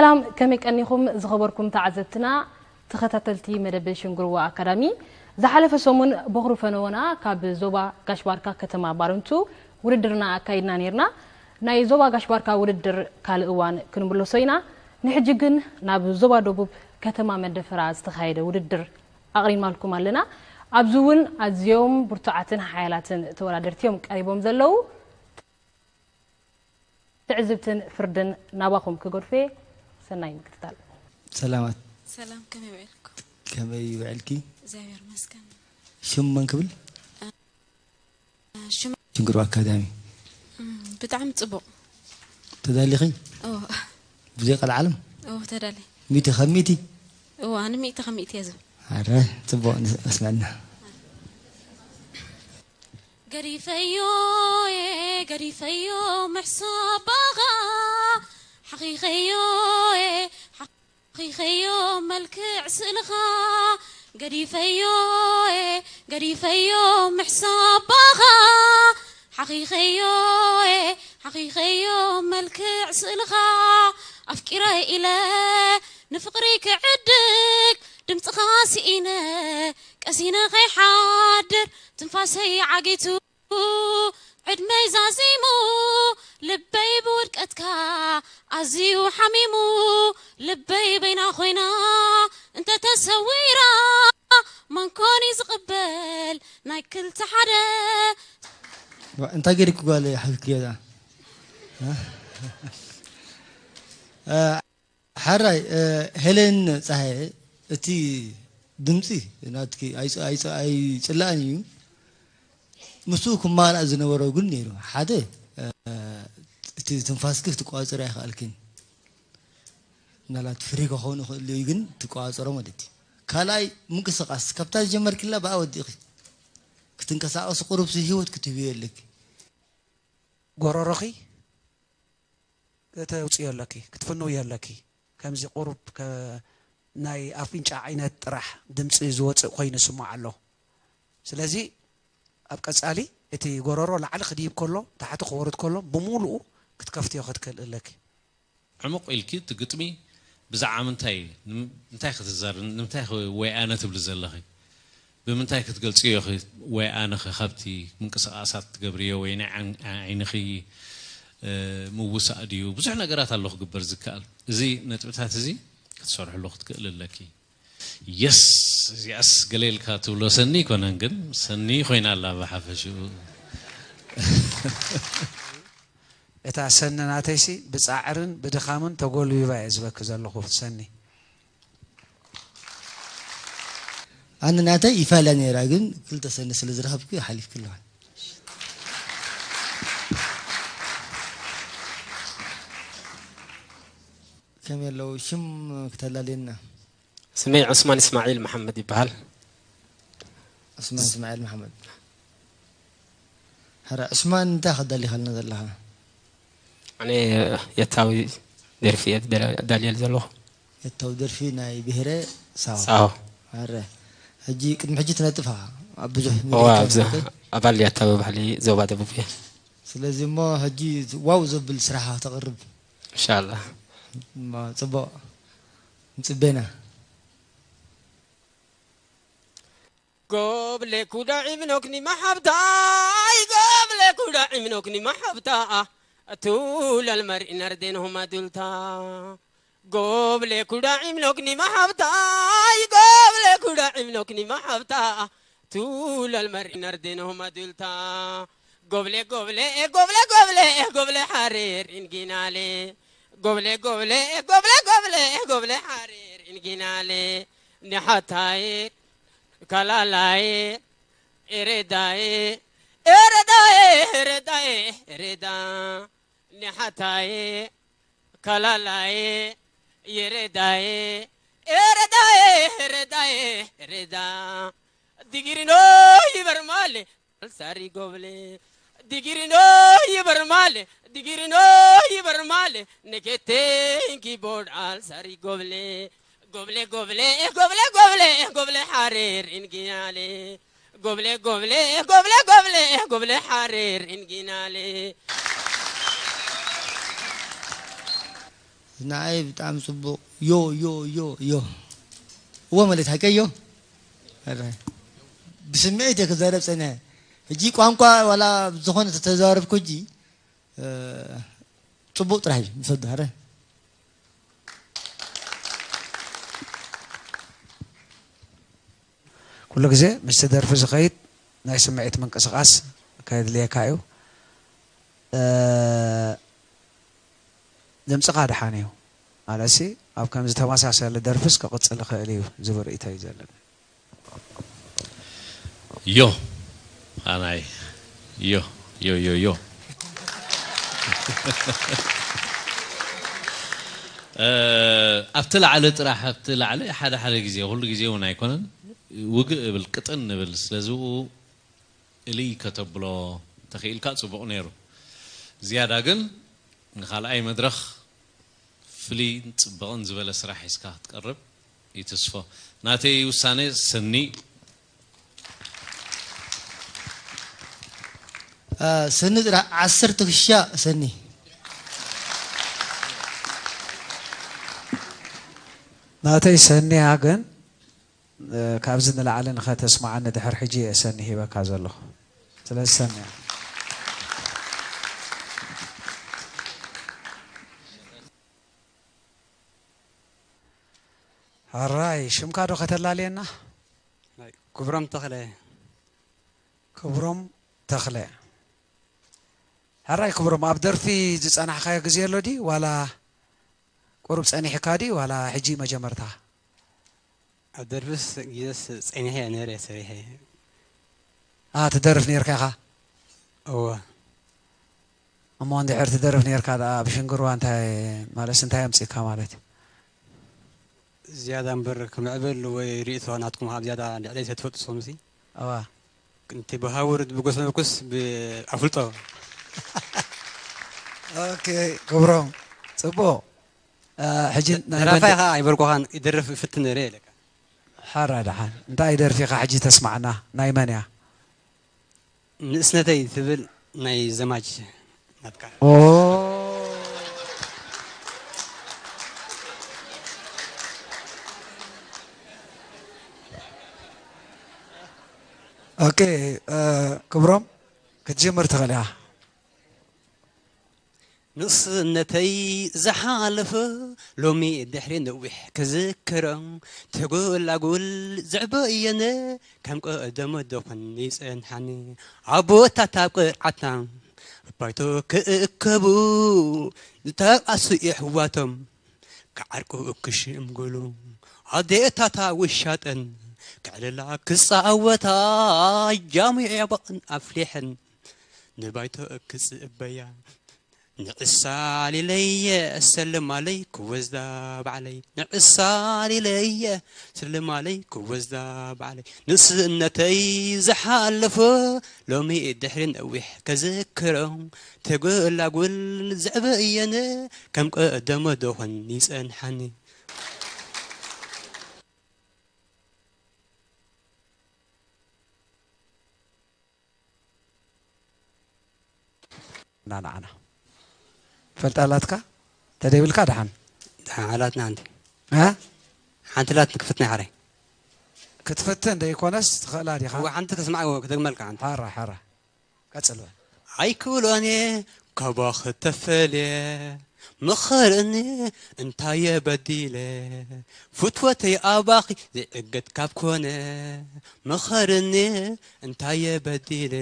ሰላም፣ ከመይ ቀኒኹም ዝኸበርኩም ተዓዘብትና፣ ተኸታተልቲ መደብ ሽንግርዋ ኣካዳሚ? ዝሓለፈ ሰሙን በኹሪ ፈነወና ካብ ዞባ ጋሽ ባርካ ከተማ ባረንቱ ውድድርና ኣካይድና ነይርና። ናይ ዞባ ጋሽ ባርካ ውድድር ካልእ እዋን ክንምለሶ ኢና። ንሕጂ ግን ናብ ዞባ ደቡብ ከተማ መንደፈራ ዝተኻየደ ውድድር ኣቕሪብናልኩም ኣለና። ኣብዚ እውን ኣዝዮም ብርቱዓትን ሓያላትን ተወዳደርቲ እዮም ቀሪቦም ዘለዉ። ትዕዝብትን ፍርድን ናባኹም ክገድፎ እየ። ሰናይ ምክትታል። ሰላማት። ሰላም፣ ከመይ ውዒልኩም? ከመይ ውዕልኪ? እግዚኣብሔር ይመስገን። ሽም መን ክብል? ሽም ሽንግሩ ኣካዳሚ። እም፣ ብጣዕሚ ጽቡቕ። ተዳሊኺ? ኦ፣ ብዘይ ቀልዓለም? ኦ፣ ተዳሊ። ሚእቲ ካብ ሚእቲ? ኦ፣ ኣነ ሚእቲ ካብ ሚእቲ እየ ዝብል። ኣረ፣ ጽቡቕ፣ ንስ-፣ ኣስመዐና። ገዲፈዮ እየ፣ ገዲፈዮ ምሕሳባኻ፣ ሓኺኸዮ እየ፣ ሓኺኸዮ መልክዕ ስእልኻ፣ ገዲፈዮ እየ፣ ገዲፈዮ ምሕሳባኻ፣ ሓኺኸዮ እየ፣ ሓኺኸዮ መልክዕ ስእልኻ፣ ኣፍቂረ ኢለ ንፍቕሪ ክዕድግ፣ ድምፅኻ ስኢነ ቀሲነ ከይሓድር፣ ትንፋሰይ ዓጊቱ ዕድመይ ዛዚሙ፣ ልበይ ብውድቀትካ ኣዝዩ ሓሚሙ፣ ልበይ በይና ኮይና እንተተሰዊራ፣ መን ኮን እዩ ዝቕበል ናይ ክልተ ሓደ? ዋ፣ እንታይ ገይርኪ ጓል ሓፍኪ ገዛ? እ፣ ሓራይ፣ እ፣ ሄለን ጸሃየ፣ እቲ ድምጺ ናትኪ ኣይጽ-፣ ኣይጽ-፣ ኣይጽላእን እዩ። ምስኡ ክማላእ ዝነበሮ ግን ነይሩ። ሓደ፣ እ፣ እቲ ትንፋስኪ ክትቋጽሪ ኣይከኣልክን። ምናልባት ፍሪ ክኸውን ይኽእል እዩ፣ ግን ትቋጽሮ ማለት እዩ። ካልኣይ፣ ምንቅስቓስ፣ ካብታ ዝጀመርክላ ብኣ ወዲእኺ ክትንቀሳቐሲ ቁሩብ ህይወት ክትህብዮ ኣለኪ። ጎረሮኺ ከተውፅዮ ኣለኪ፣ ክትፍንውዮ ኣለኪ። ከምዚ ቁሩብ ከ-፣ ናይ ኣፍንጫ ዓይነት ጥራሕ ድምፂ ዝወፅእ ኮይኑ ይስማዕ ኣሎ። ስለዚ ኣብ ቀፃሊ እቲ ጎረሮ ላዕሊ ክድይብ ከሎ፣ ታሕቲ ክወርድ ከሎ፣ ብምሉኡ ክትከፍትዮ ክትክእል ኣለኪ። ዕሙቕ ኢልኪ እቲ ግጥሚ ብዛዕባ ምንታይ፣ ንም-፣ እንታይ ክትዛር-፣ ንምንታይ ኢኺ ወይ ኣነ ትብሊ ዘለኺ? ብምንታይ ክትገልጽዮ ኢኺ ወይ ኣነኸ ካብቲ ምንቅስቓሳት ትገብርዮ ወይ ናይ ዓይን-፣ ዓይንኺ፣ እ፣ ምውሳእ ድዩ? ብዙሕ ነገራት ኣሎ ክግበር ዝከኣል። እዚ ነጥብታት እዚ ክትሰርሕሉ ክትክእል ኣለኪ። የስ፣ እዚኣስ ገለ ኢልካ ትብሎ ሰኒ ኣይኮነን፣ ግን ሰኒ ኮይና ኣላ ብሓፈሽኡ። እታ ሰኒ ናተይሲ ብጻዕርን ብድኻምን ተጎልቢባ እየ ዝበኪ ዘለኹ ሰኒ። ኣነ ናተይ ይፋላ ነይራ፣ ግን ክልተ ሰኒ ስለ ዝረኸብኩ ሓሊፍኪ ኣለኹ። ከመይ ኣለዉ? ሽም ክተላልየና? ስመይ ዑስማን እስማዒል መሓመድ ይበሃል። ዑስማን እስማዒል መሓመድ። ሕረ ዑስማን፣ እንታይ ከዳሊኻልና ዘለኻ? ኣነ የታዊ ደርፊ እየ ደላ-፣ ዳልየል ዘለኹ። የታዊ ደርፊ ናይ ብሄረ ሳዋ። ሳዋ። ሕረ፣ ሕጂ፣ ቅድሚ ሕጂ ትነጥፍ ኢኻ ኣብ ብዙሕ እዋ፣ መድረኻት ኣብዚ ማለት እዩ። ኣባል የታዊ ባህሊ ዞባ ደቡብ እየ። ስለዚ እሞ ሕጂ ዋው ዘብል ስራሓ ተቕርብ። ኢንሻላህ። እሞ ጽቡቕ፣ ንጽበና። Goble kuda imnokni mahabtai, goble kuda imnokni mahabta. Tulal mar inarden homa dulta. Goble kuda imnokni mahabtai, goble kuda imnokni mahabta. Tulal mar inarden homa dulta. Goble, goble, eh, goble, goble, eh, goble harir in ginale. Goble, goble, eh, goble, goble, eh, goble harir in ginale. Nihatai, kalalai, eredai, eredai, eredai, ereda. Nihatai, kalalai, yeredai, eredai, eredai, ereda. Digirino yibarmale, alsari goble. Digirino yibarmale, digirino yibarmale. Nekete inki bod alsari goble. Goble, goble, eh, goble, goble, eh, goble harir in ginale. Goble, goble, eh, goble, goble, eh, goble harir in ginale. ንዓይ ብጣዕሚ ጽቡቕ። ዮ፣ ዮ፣ ዮ፣ ዮ። እዎ ማለት ሓቀይ ዮ። ኣረ። ብስምዒት እየ ክዛረብ ጸኒሐ። ሕጂ ቋንቋ ዋላ ዝኾነ ተተዛረብኩ ሕጂ፣ እ፣ ጽቡቕ ጥራሕ እዩ ዝሰዱ። ኣረ። ኩሉ ግዜ ምስቲ ደርፊ ዝኸይድ ናይ ስምዒት ምንቅስቓስ ከየድልየካ እዩ። እ፣ ድምፅኻ ደሓን እዩ። ማለትሲ ኣብ ከምዚ ተመሳሳሊ ደርፍስ ክቕፅል ይኽእል እዩ ዝብል ርእይቶ እዩ ዘለኒ። ዮ፣ ኣናይ፣ ዮ፣ ዮ፣ ዮ፣ ዮ። እ፣ ኣብቲ ላዕሊ ጥራሕ፣ ኣብቲ ላዕሊ ሓደ ሓደ ግዜ፣ ኩሉ ግዜ እውን ኣይኮነን፣ ውግእ እብል፣ ቅጥን እብል። ስለዚ ብኡ እልይ ከተብሎ ተኽኢልካ ጽቡቕ ነይሩ። ዝያዳ ግን ንኻልኣይ መድረኽ ፍሉይን ጽብቕን ዝበለ ስራሕ ሒዝካ ክትቀርብ ይትስፎ። ናተይ ውሳኔ ሰኒ። እ፣ ሰኒ ጥራሕ ዓሰርተ ክሻ ሰኒ። ናተይ ሰኒያ ግን፣ እ፣ ካብዚ ንላዕሊ ንኸተስምዓኒ ድሕር ሕጂ እየ ሰኒ ሂበካ ዘለኹ። ስለዚ ሰኒያ። ሕራይ፣ ሽምካ ዶ ከተላልየና? ኣይ፣ ክብሮም ተኽለ። ክብሮም ተኽለ። ሕራይ ክብሮም፣ ኣብ ደርፊ ዝጸናሕካዮ ግዜ ኣሎ ድዩ? ዋላ ቁሩብ ጸኒሕካ ድዩ? ዋላ ሕጂ መጀመርታ? ኣብ ደርፍስ ግዜስ ጸኒሐ እየ ነይረ፣ ሰሪሐ። ኣ፣ ትደርፍ ነይርካ ኢኻ? እወ። እሞ እንድሕር ትደርፍ ነይርካ ደኣ፣ ኣብ ሽንግርዋ እንታይ፣ ማለትስ እንታይ ኣምጺእካ ማለት እዩ? ዝያዳ እምበር ክምዕብል ወይ ርእይቶ ናትኩም ካብ ዝያዳ ልዕለይ ስለትፈልጡ ንስኹምሲ። እዋ። እቲ ብሃውርድ ብጎስመርኩስ ብኣፍልጦ። ኦኬ፣ ክብሮም። ጽቡቕ። እ፣ ሕጂ ናይ ደራፋይ በንድ ኸኣ ኣይበልኩኻን፣ ይደርፍ ይፍትን ነይረ ኢለካ። ሓራ ደሓን። እንታይ ደርፊ ኢኻ ሕጂ ተስማዕና? ናይ መን እያ? ንእስነተይ ትብል ናይ ዘማች ናትካ። ኦ። ኦኬ፣ እ፣ ክብሮም፣ ክትጅምር ትኽእል ኢኻ። ንእስነተይ ዝሓለፈ ሎሚ ድሕሪ ነዊሕ ክዝክሮ፣ ተጎላጉል ዝዕበ እየነ ከም ቀደሙ ደኾን ይጸንሓኒ። ኣቦታት ኣብ ቅርዓታ ባይቶ ክእከቡ፣ ዝተባእሱ የሕዋቶም ክዓርቁ ክሽምግሉ፣ ኣዴታታ ውሻጠን ክዕልላ ክጻወታ፣ ጃሙ የዕበቕን ኣፍሊሐን ንባይቶ ክጽበያ። ንዕሳ ሊለየ ሰልማለይ ክወዝዳ ባዕለይ፣ ንዕሳ ሊለየ ሰልማለይ ክወዝዳ ባዕለይ። ንእስነተይ ዝሓለፎ ሎሚ ድሕሪ ነዊሕ ከዝክሮ፣ ተጎላጉል ዝዕበ እየነ ከም ቀደሞ ደኾን ይጸንሓኒ። እና ንዓና ፈልጣ ኣላትካ ተደይብልካ ደሓን። ደሓን ኣላትና ሓንቲ። እ? ሓንቲ ኣላትኒ ክፍትና ሓራይ። ክትፍትን ደይኮነስ ትኽእላ ዲኻ? እወ፣ ሓንቲ ክስማዕ ክደግመልካ ሓንቲ። ሓራ፣ ሓራ። ቀጽል በል። ኣይክብሎን እየ ካባኺ ተፈልየ፣ ምኸርኒ እንታይ እየ በዲለ? ፍትወተይ ኣባኺ ዘይዕገት ካብ ኮነ፣ ምኸርኒ እንታይ እየ በዲለ?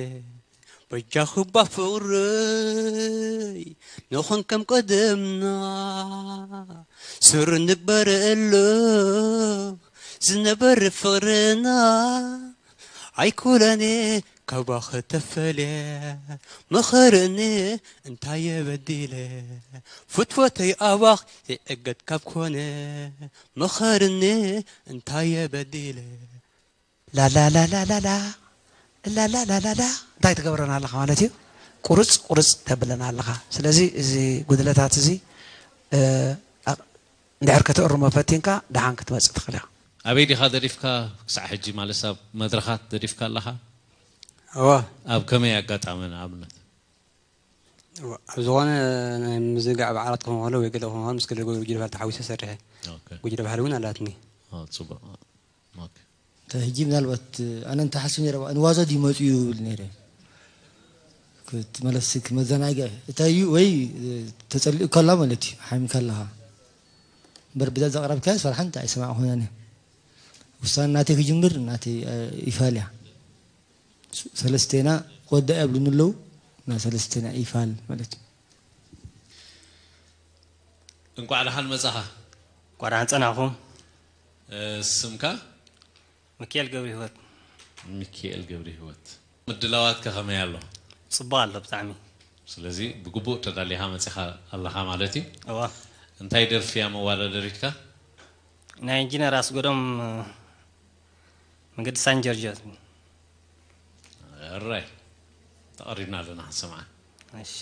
በጃኺ እባ ፍቕረይ ንኹን ከም ቀደምና፣ ስሩ ንግበር ኣሎ ዝነበረ ፍቕርና። ኣይኩለኒ ካባኺ ተፈልየ፣ ምኸርኒ እንታይ እየ በዲለ? ፍትወተይ ኣባኺ ዘይዕገት ካብ ኮነ፣ ምኸርኒ እንታይ እየ በዲለ? ላላላላላላ፣ ላላላላላ፣ እንታይ ትገብረና ኣለኻ ማለት እዩ? ቁርጽ ቁርጽ ተብለና ኣለኻ። ስለዚ እዚ ጉድለታት እዚ፣ እ፣ ኣ-፣ እንድሕር ከተእርሞ ፈቲንካ ደሓን ክትመጽእ ትኽእል ኢኻ። ኣበይ ዲኻ ደሪፍካ ክሳዕ ሕጂ? ማለትስ ኣብ መድረኻት ደሪፍካ ኣለኻ? እወ። ኣብ ከመይ ኣጋጣሚ ንኣብነት? እዋ፣ ኣብ ዝኾነ ናይ ምዝንጋዕ በዓላት ክኾን ከሎ ወይ ገለ ክኾን ከሎ ምስ ገለ ጉጅለ ባህሊ ተሓዊሰ ሰሪሐ። ኦኬ። ጉጅለ ባህሊ እውን ኣላትኒ። ኦ፣ ጽቡቕ። ኦኬ። እንተ ሕጂ ምናልባት ኣነ እንተ ሓስብ ነይረ፣ ንዋዛ ድዩ መጺኡ ይብል ነይረ። ክት-፣ መለስ ክመዘናግዕ። እንታይ እዩ ወይ ተጸሊኡ ከላ ማለት እዩ፣ ሓሚም ከለኻ። እምበር ብዛ ዘቕረብካዮ ስራሕ እንታይ ኣይሰማዕኹን ኣነ። ውሳነ ናተይ ክጅምር፣ ናተይ፣ እ፣ ይፋል እያ። ሰለስቴና ክወዳእ የብሉን ኣለዉ፣ እና ሰለስቴና ይፋል ማለት እዩ። እንኳዕ ደሓን መጻኻ። እንኳዕ ደሓን ጸናሕኩም። እ፣ ስምካ? ሚካኤል ገብረ ህይወት። ሚካኤል ገብረ ህይወት። ምድላዋትከ ከመይ ኣሎ? ጽቡቕ ኣሎ ብጣዕሚ። ስለዚ ብግቡእ ተዳሊኻ መጺኻ ኣለኻ ማለት እዩ። እዋ። እንታይ ደርፊ እያ መዋዳደሪትካ? ናይ ኢንጂነር ኣስገዶም መገዲ ሳን ጀርጆ። እራይ፣ ተቐሪብና ኣለና ክንሰምዓ። እሺ።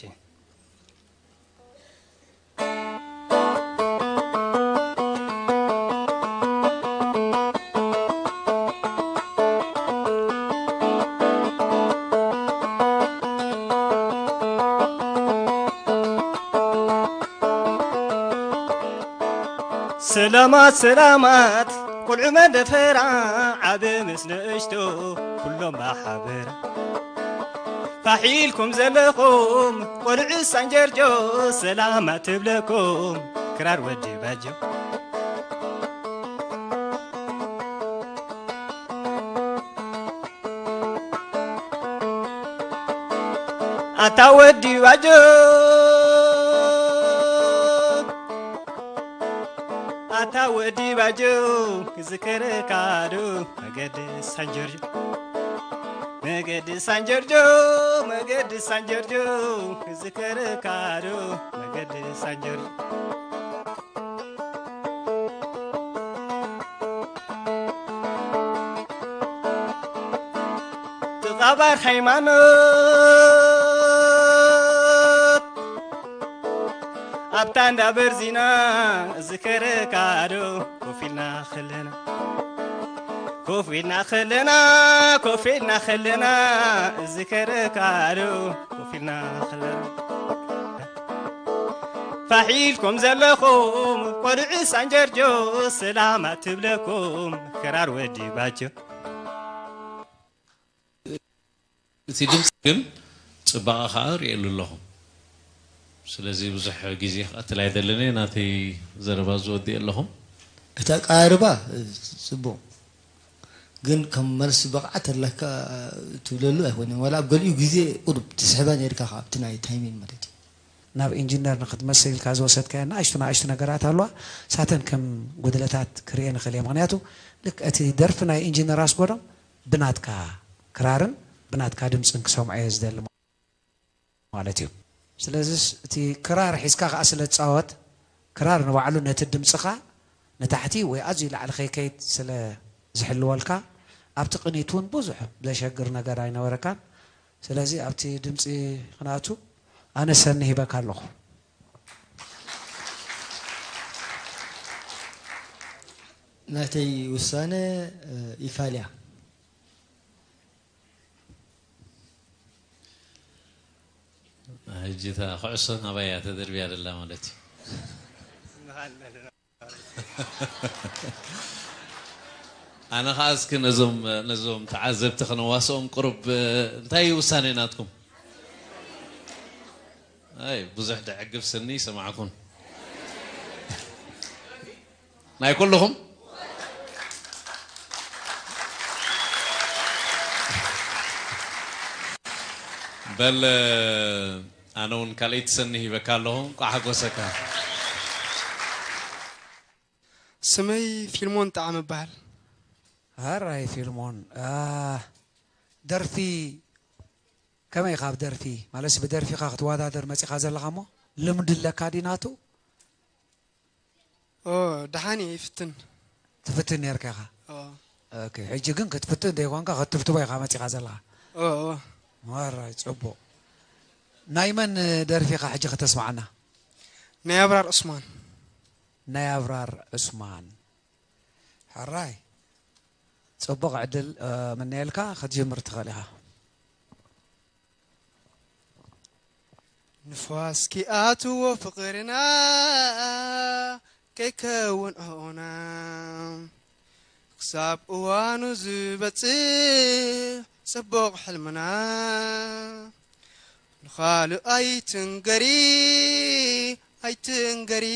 ሰላማት ሰላማት ቆልዑ መደፈራ ዓቢ ምስ ንእሽቶ ኩሎም ብሓበራ ፋሕ ኢልኩም ዘለኹም ቆልዑ ሳንጀርጆ ሰላማት ትብለኩም ክራር ወዲ ባጆ። ኣታ ወዲ ባጆ ኣታ ወዲ ባጆ ክዝከረካ ዶ መገዲ ሳንጀርጆ መገዲ ሳንጀርጆ መገዲ ሳንጀርጆ ክዝከረካ ዶ መገዲ ሳንጀርጆ ጥቓባር ሃይማኖት ኣብታ እንዳ በርዚና ዝከረካ ዶ ኮፍ ኢልና ከለና ኮፍ ኢልና ከለና ኮፍ ኢልና ከለና ዝከረካ ዶ ኮፍ ኢልና ከለና ፋሕ ኢልኩም ዘለኹም ቆልዑ ሳንጀርጆ ሰላም ኣትብለኩም ክራር ወዲ ባጆ። እቲ ድምፂ ግን ፅባቐ ከዓ ርእየሉ ኣለኹ። ስለዚ ብዙሕ ግዜ ክቐትል ኣይደልን እየ፣ ናተይ ዘረባ ዝወድእ ኣለኹም። እቲ ኣቀራርባ ጽቡቕ ግን ከም መልሲ ብቕዓት ኣለካ ትብለሉ ኣይኮነን። ዋላ ኣብ ገሊኡ ግዜ ቁሩብ ትስሕባ ነይርካ ካብ እቲ ናይ ታይሚን ማለት እዩ። ናብ ኢንጂነር ንክትመስል ኢልካ ዝወሰድካዮ ንኣሽቱ ንኣሽቱ ነገራት ኣለዋ። ሳተን ከም ጉድለታት ክርእየ ንኽእል እየ። ምኽንያቱ ልክ እቲ ደርፊ ናይ ኢንጂነር ኣስጎዶም ብናትካ ክራርን ብናትካ ድምፅን ክሰምዖ እየ ዝደሊ ማለት እዩ። ስለዚስ እቲ ክራር ሒዝካ ከዓ ስለ ትፃወት ክራር ንባዕሉ ነቲ ድምፅኻ ንታሕቲ ወይ ኣዝዩ ላዕሊ ከይከይድ ስለ ዝሕልወልካ ኣብቲ ቅኒት እውን ብዙሕ ዘሸግር ነገር ኣይነበረካን። ስለዚ ኣብቲ ድምፂ ክንኣቱ ኣነ ሰኒ ሂበካ ኣለኹ። ናተይ ውሳነ ይፋልያ። ሕጂ እታ ኩዕሶ ናባይ እያ ተደርብያ ደላ ማለት እዩ። ኣነ ከዓ እስኪ ነዞም ነዞም ተዓዘብቲ ከነዋስኦም ቁሩብ እንታይ እዩ ውሳኔ ናትኩም? ኣይ ብዙሕ ደዕግብ ስኒ ይሰማዕኩን ናይ ኩልኹም በል ኣነ እውን ካልኣይቲ ሰኒ ሂበካ ኣለኹ። እንቋዕ ሓጎሰካ። ስመይ ፊልሞን ጣዕመ እበሃል። ሃራይ ፊልሞን ደርፊ ከመይ ካብ ደርፊ ማለትስ ብደርፊኻ ክትወዳደር መፂኻ ዘለኻ እሞ ልምዲ ኣለካ ድዩ ናቱ? ኦ ደሓን እየ ይፍትን። ትፍትን ነርካ ኢኻ? ኦ ኦኬ ሕጂ ግን ክትፍትን ዘይኮንካ ክትትብትቦ ኢኻ መፂኻ ዘለኻ? ኦ ኦ ዋራይ ፅቡቕ ናይ መን ደርፊ ኢኻ ሕጂ ከተስምዓና? ናይ ኣብራር ዑስማን። ናይ ኣብራር ዑስማን ሕራይ ፅቡቕ ዕድል ምነየልካ ክትጅምር ትኽእል ኢኻ። ንፋስ ኪኣትዎ ፍቕርና ከይከውን ዑቕና፣ ክሳብ እዋኑ ዝበጽሕ ጽቡቕ ሕልምና። ንኻልእ ኣይትንገሪ፣ ኣይትንገሪ፣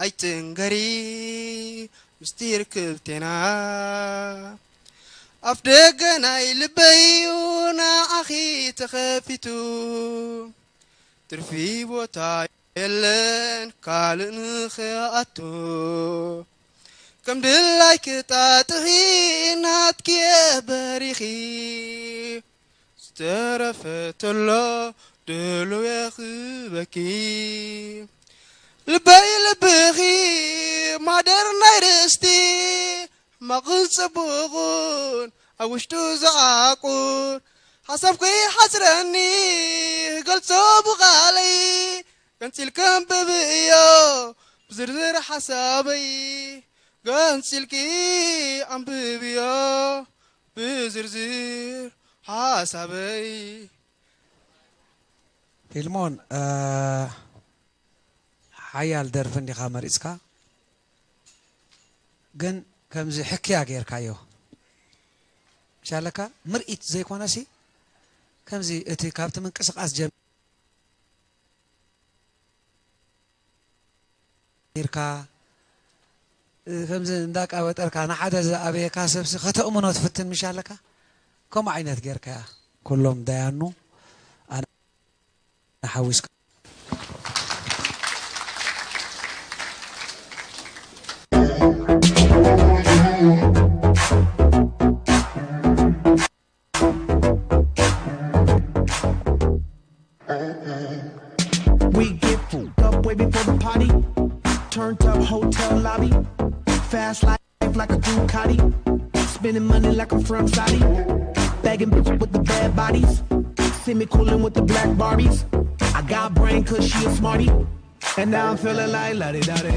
ኣይትንገሪ ምስጢር ክልቴና። ኣፍ ደገ ናይ ልበይ እዩ ንዓኺ ተኸፊቱ፣ ትርፊ ቦታ የለን ካልእ ንኽኣቱ። ከም ድላይኪ ጣጥሒ ናትኪ እየ በሪኺ፣ ዝተረፈ ተሎ ድሉው እየ ክህበኪ። ልበይ ልብኺ ማደር ናይ ርስቲ፣ ሕማቕን ጽቡቕን ኣብ ውሽጡ ዝዓቁር፣ ሓሳብኪ ይሓጽረኒ ክገልጾ ብቓለይ፣ ገንጺልኪ ኣንብብዮ ብዝርዝር ሓሳበይ፣ ገንጺልኪ ኣንብብዮ ብዝርዝር ሓሳበይ። ፊልሞን፣ ሓያል ደርፊ እንዲኻ መሪጽካ፣ ግን ከምዚ ሕክያ ጌርካዮ። ምሻለካ ምርኢት ዘይኮነሲ፣ ከምዚ እቲ ካብቲ ምንቅስቓስ ጀሚርካ፣ ከምዚ እንዳቃበጠርካ ንሓደ ዝኣበየካ ሰብሲ ከተእምኖ ትፍትን ምሻለካ። ከምኡ ዓይነት ጌርካያ። ኩሎም ዳያኑ ኣነ ሓዊስካ። We get fucked up way before the party. Turned up hotel lobby. Fast life like a Ducati. Spending money like I'm from Saudi. Bagging bitches with the bad bodies. See me coolin' with the black Barbies. I got brain cause she a smarty. And now I'm feeling like la di da di.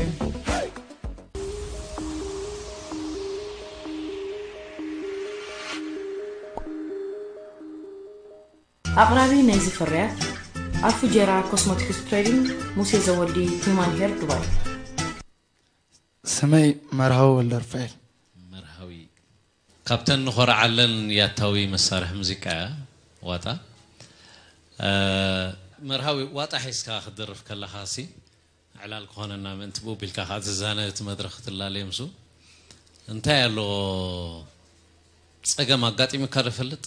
ኣቕራቢ ናይዚ ፍርያት ኣፉጀራ ኮስሞቲክስ ትሬዲንግ፣ ሙሴ ዘወልዲ፣ ሂዩማን ሄር ዱባይ። ስመይ መርሃዊ ወልደሩፋኤል። መርሃዊ፣ ካብተን ንኾርዓለን ያታዊ መሳርሒ ሙዚቃ እያ ዋጣ። መርሃዊ፣ ዋጣ ሒዝካ ክትደርፍ ከለኻሲ ዕላል ክኾነና ምእንቲ ብኡ ቢልካ ከዓ ትዛነ እቲ መድረኽ ትላለየ ምስኡ። እንታይ ኣሎ፣ ጸገም ኣጋጢሙካ ዶ ይፈልጥ?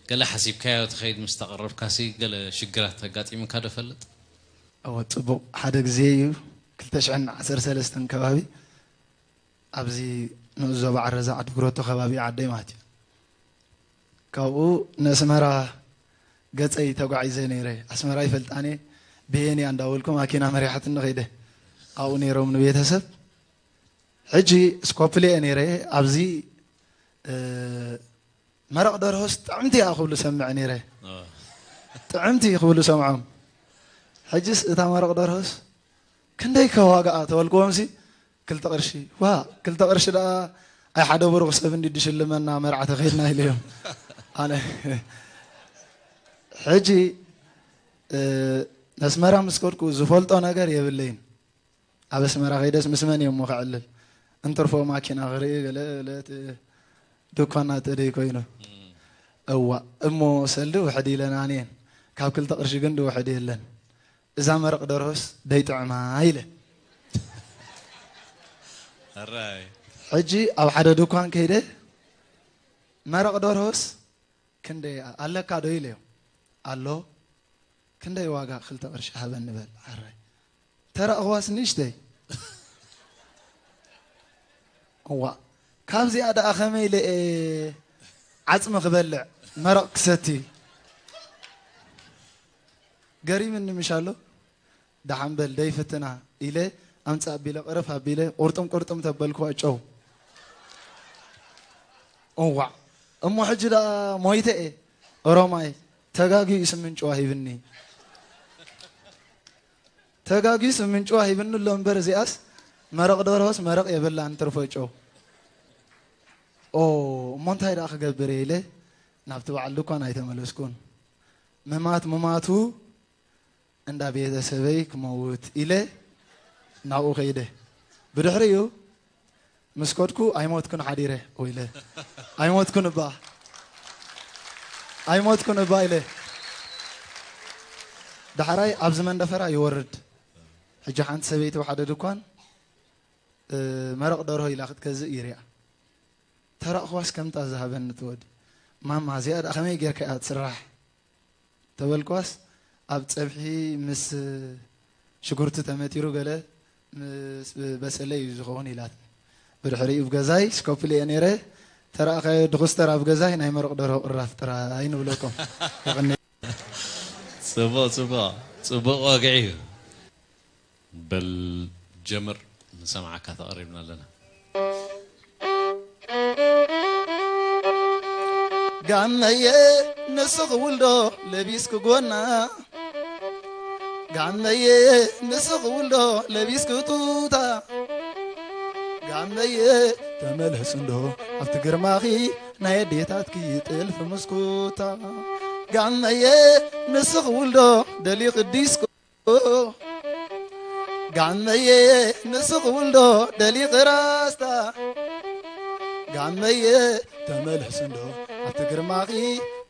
ገለ ሓሲብካዮ ትኸይድ ምስ ተቐረብካሲ ገለ ሽግራት ኣጋጢሙካ ዶ ይፈልጥ? እወ፣ ጽቡቕ። ሓደ ግዜ እዩ፣ ክልተ ሽሕን ዓሰርተ ሰለስተን ከባቢ፣ ኣብዚ ንኡስ ዞባ ዓረዛ ዓዲ ጉረቶ ከባቢ ዓደይ ማለት እዩ። ካብኡ ነስመራ ገጸይ ተጓዒዘ ነይረ። ኣስመራ ይፈልጣን እየ፣ ብሄን እያ እንዳበልኩ ማኪና መሪሓትኒ ከይደ። ኣብኡ ነይሮም ንቤተሰብ። ሕጂ ስኮፕሌ እየ ነይረ፣ ኣብዚ መረቕ ደርሆስ ጥዕምቲ እያ ክብሉ ሰምዕ ነይረ። ጥዕምቲ ክብሉ ሰምዖም። ሕጅስ እታ መረቕ ደርሆስ ክንደይ ከዋግኣ ተበልክዎምሲ፣ ክልተ ቅርሺ። ዋ፣ ክልተ ቅርሺ ደኣ ኣይ ሓደ ብሩኽ ሰብ እንዲ ድሽልመና መርዓ ተኸይድና ኢለዮም። ኣነ ሕጂ ነስመራ ምስ ከድኩ ዝፈልጦ ነገር የብለይን። ኣብ ኣስመራ ከይደስ ምስ መን እየ እሞ ከዕልል? እንትርፎ ማኪና ክርኢ ገለ ገለ እቲ ድኳን ናተደይ ኮይኑ። እዋ እሞ ሰልዲ ውሕድ ኢለን ኣንየን። ካብ ክልተ ቅርሺ ግን ድውሕድ የለን። እዛ መረቕ ደርሆስ ደይጥዕማ ኢለ። ሕጂ ኣብ ሓደ ድኳን ከይደ መረቕ ደርሆስ ክንደይ ኣለካ ዶ ኢለዮ። ኣሎ። ክንደይ ዋጋ ክልተ ቅርሺ ሃበኒ በል። ዓራይ ተረእኽዋስ ንእሽተይ። እዋ ካብዚኣ ደኣ ከመይ ኢለ እየ ዓጽሚ ክበልዕ መረቕ ክሰቲ? ገሪምኒ ምሽ ኣሎ። ደሓን በል ደይፍትና ኢለ ኣምጽእ ኣቢለ ቅርፍ ኣቢለ ቁርጥም ቁርጥም ተበልክዋ ጨው። እዋዕ እሞ ሕጂ ደኣ ሞይተ እየ። ኦሮማይ ተጋግዩ ስምንጭዋ ሂብኒ። ተጋግዩ ስምንጭዋ ሂብኒ ኣሎ እምበር እዚኣስ መረቕ ደርሆስ መረቕ የብላን ትርፎ ጨው። ኦ እሞ እንታይ ደኣ ክገብር እየ ኢለ ናብቲ በዓል ድኳን ኣይተመለስኩን። ምማት ምማቱ እንዳ ቤተሰበይ ክመውት ኢለ ናብኡ ከይደ። ብድሕሪኡ ምስ ከድኩ ኣይሞትኩን ሓዲረ። ወይለ ኣይሞትኩን እባ፣ ኣይሞትኩን እባ ኢለ። ዳሕራይ ኣብዚ መንደፈራ ይወርድ። ሕጂ ሓንቲ ሰበይቲ ብሓደ ድኳን መረቕ ደርሆ ኢላ ክትገዝእ ይሪኣ። ተራእኽዋስ ከምታ ዝሃበኒ ትወዲ፣ ማማ እዚኣ ደኣ ከመይ ጌርካ እያ ትስራሕ? ተበልኳስ ኣብ ጸብሒ ምስ ሽጉርቲ ተመቲሩ ገለ ምስ በሰለ እዩ ዝኸውን ኢላትኒ። ብድሕሪኡ ኣብ ገዛይ ስኮፕል እየ ነይረ። ተራእኻዮ ድኹስተር ኣብ ገዛይ ናይ መረቕ ደርሆ ቅራፍ ጥራይ ንብለኩም። የቐኒ። ጽቡቕ ጽቡቕ ጽቡቕ ወግዒ እዩ። በል ጀምር፣ ንሰምዓካ ተቐሪብና ኣለና። ጋመየ ንስኽ ውልዶ ለቢስክ ጎና ጋመየ ንስኽ ውልዶ ለቢስክ ጡታ ጋመየ ተመለስ እንዶ ኣብቲ ግርማኺ ናይ ኣዴታትኪ ጥልፊ ምስኩታ ጋመየ ንስኽ ውልዶ ደሊኽ ዲስኮ ጋመየ ንስኽ ውልዶ ደሊኽ ራስታ ጋመየ ተመለስ እንዶ ኣብቲ ግርማኺ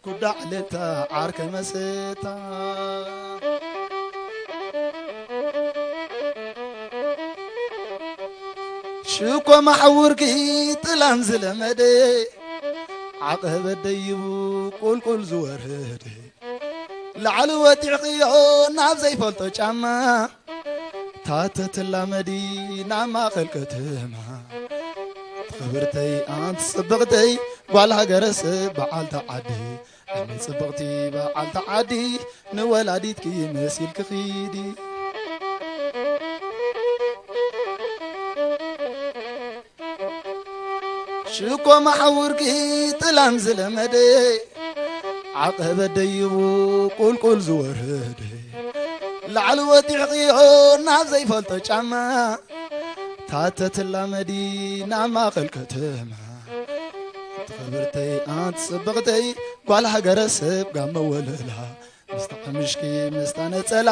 ኩዳዕ ልታ ዓርከ መስታ ሽኮ ማሕውርኪ ጥላን ዝለመደ ዓቐበት ደይቡ ቁልቁል ዝወረደ ላዕሊ ወጢዕኽዮ ናብ ዘይፈልጦ ጫማ ታተትላመዲ ናብ ማእኸል ከተማ ክብርተይ ኣንቲ ጽብቕተይ ጓል ሃገረሰብ በዓልቲ ዓዲ ኣነ ጽብቕቲ በዓልቲ ዓዲ ንወላዲትኪ መሲልኪ ኺዲ ሽኮ መሓውርኪ ጥላን ዝለመደ ዓቐበት ደይቡ ቁልቁል ዝወረደ ላዕሊ ወጢዕኽዮ ናብ ዘይፈልጦ ጫማ ታተትላመዲ ናብ ማእኸል ከተማ ኣንቲ ኽብርተይ ኣንቲ ጽብቕተይ ጓል ሃገረ ሰብ ጋመ ወለላ ምስታ ቀምሽኪ ምስታ ነጸላ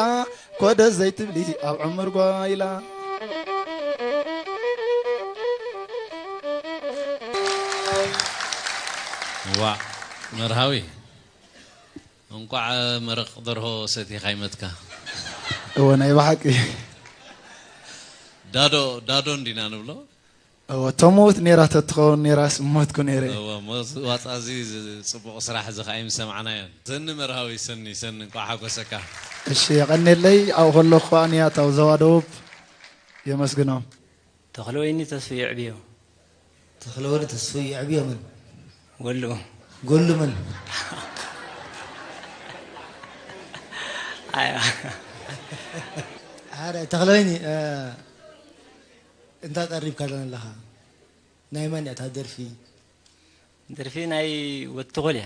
ኮደስ ዘይትብሊ ኣብ ዕምር ጓይላ ዋእ መርሃዊ እንቋዕ መረቕ ደርሆ ሰቲኻ ይመትካ። እወ ናይ ብሓቂ ዳዶ ዳዶ እንዲና ንብሎ። እወ ተምውት ኔራ ተትኸውን ኔራስ እሞትኩ ኔረ። እወ ዋጻ እዚ ጽቡቕ ስራሕ እዚ ከኣ ይምሰማዕናዮን። ሰኒ መርሃዊ ሰኒ ሰኒ እንቋዕ ሓጎሰካ። እሺ የቐኔለይ ኣብኡ ከለኹ ከኣ ንያታው ዘዋደውብ የመስግኖም። ተኽለወይኒ ተስፉ የዕብዮ። ተኽለወይኒ ተስፉ የዕብዮ ምን? ጎሉ። ጎሉ ምን? ኣያ ኣረ ተኽለወይኒ እንታ ቀሪብካ ኣለኻ ናይ መን እያ እታ ደርፊ? ደርፊ ናይ ወትኾል እያ።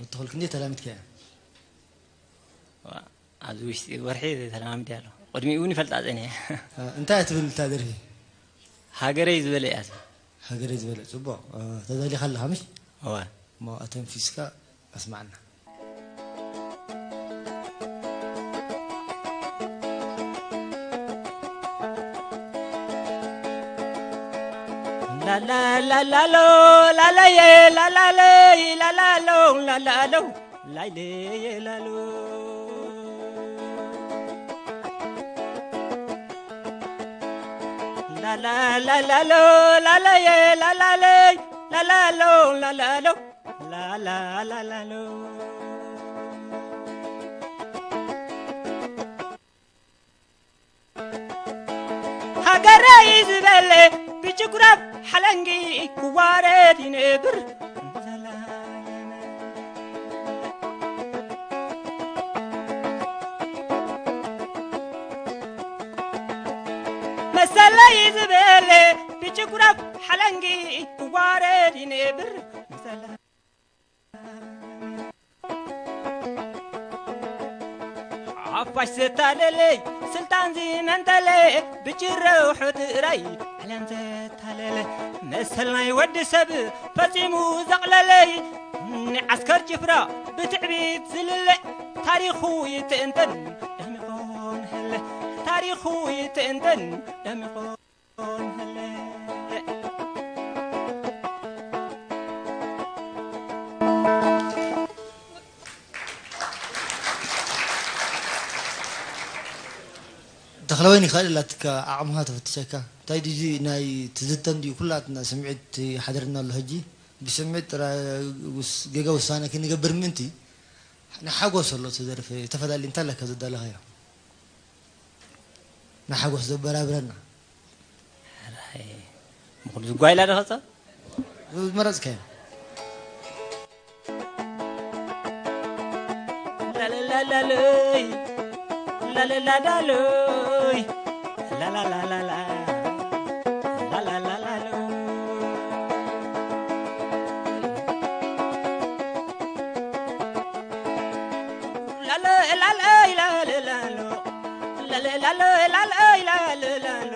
ወትኾል ክንደይ ተላሚድካ እያ? ኣብዚ ውሽጢ ወርሒ ተለማሚደ ኣሎ። ቅድሚኡ እውን ይፈልጣ ጸኒሐ። እንታይ እያ ትብል እታ ደርፊ? ሃገረይ ዝበለ እያ ትብል። ሃገረይ ዝበለ ጽቡቕ ተዳሊኻ ኣለኻ ምሽ? እወ። እሞ ኣተንፊስካ ኣስማዕና። ላላላላሎ ላላየ ላላለይ ላላሎ ላላሎ ላይለየ ላሎ ላላላላሎ ላላየ ላላለይ ላላሎ ላላሎ ላላላላሎ ሃገረይ ዝበለ ብጭጉራፍ ሓለንጊ ክዋረድ ይነብር መሰለይ ዝበለ ብጭጉራፍ ሓለንጊ ክዋረድ ይነብር ሓፋሽ ዘታለለ ስልጣን ዝመንጠለ ብጭረውሑ ትግራይ ዓለም ዘታለለ መሰል ናይ ወዲ ሰብ ፈጺሙ ዘቕለለ ንዓስከር ጭፍራ ብትዕቢት ዝልለ ታሪኹ ይትእንተን ታሪኹ ይትንተን ደሚቑ ንህለ። ተኽለወይኒ ካልእ ኣላትካ ዓቕምኻ ተፈትሸካ። እንታይ ድዩ ናይ ትዝተን ድዩ ኩላትና ስምዒት ይሓድረና ኣሎ ሕጂ። ብስምዒት ጥራይ ውስ-፣ ጌጋ ውሳነ ክንገብር ምእንቲ ንሓጎስ ኣሎ እቲ ደርፊ። ተፈላለዩ እንታይ ኣለካ ዘዳለኻዮ? ንሓጎስ ዘበራብረና። ምኽኑ ዝጓይላ ዶ ኸጸ? ዝመረጽካዮ። ላላላላሎይ፣ ላላላላሎይ፣ ላላላላላ፣ ላላላላሎ። ላለ፣ ላለ፣ ላለ፣ ላሎ። ላለ፣ ላለ፣ ላለ፣ ላለ፣ ላሎ።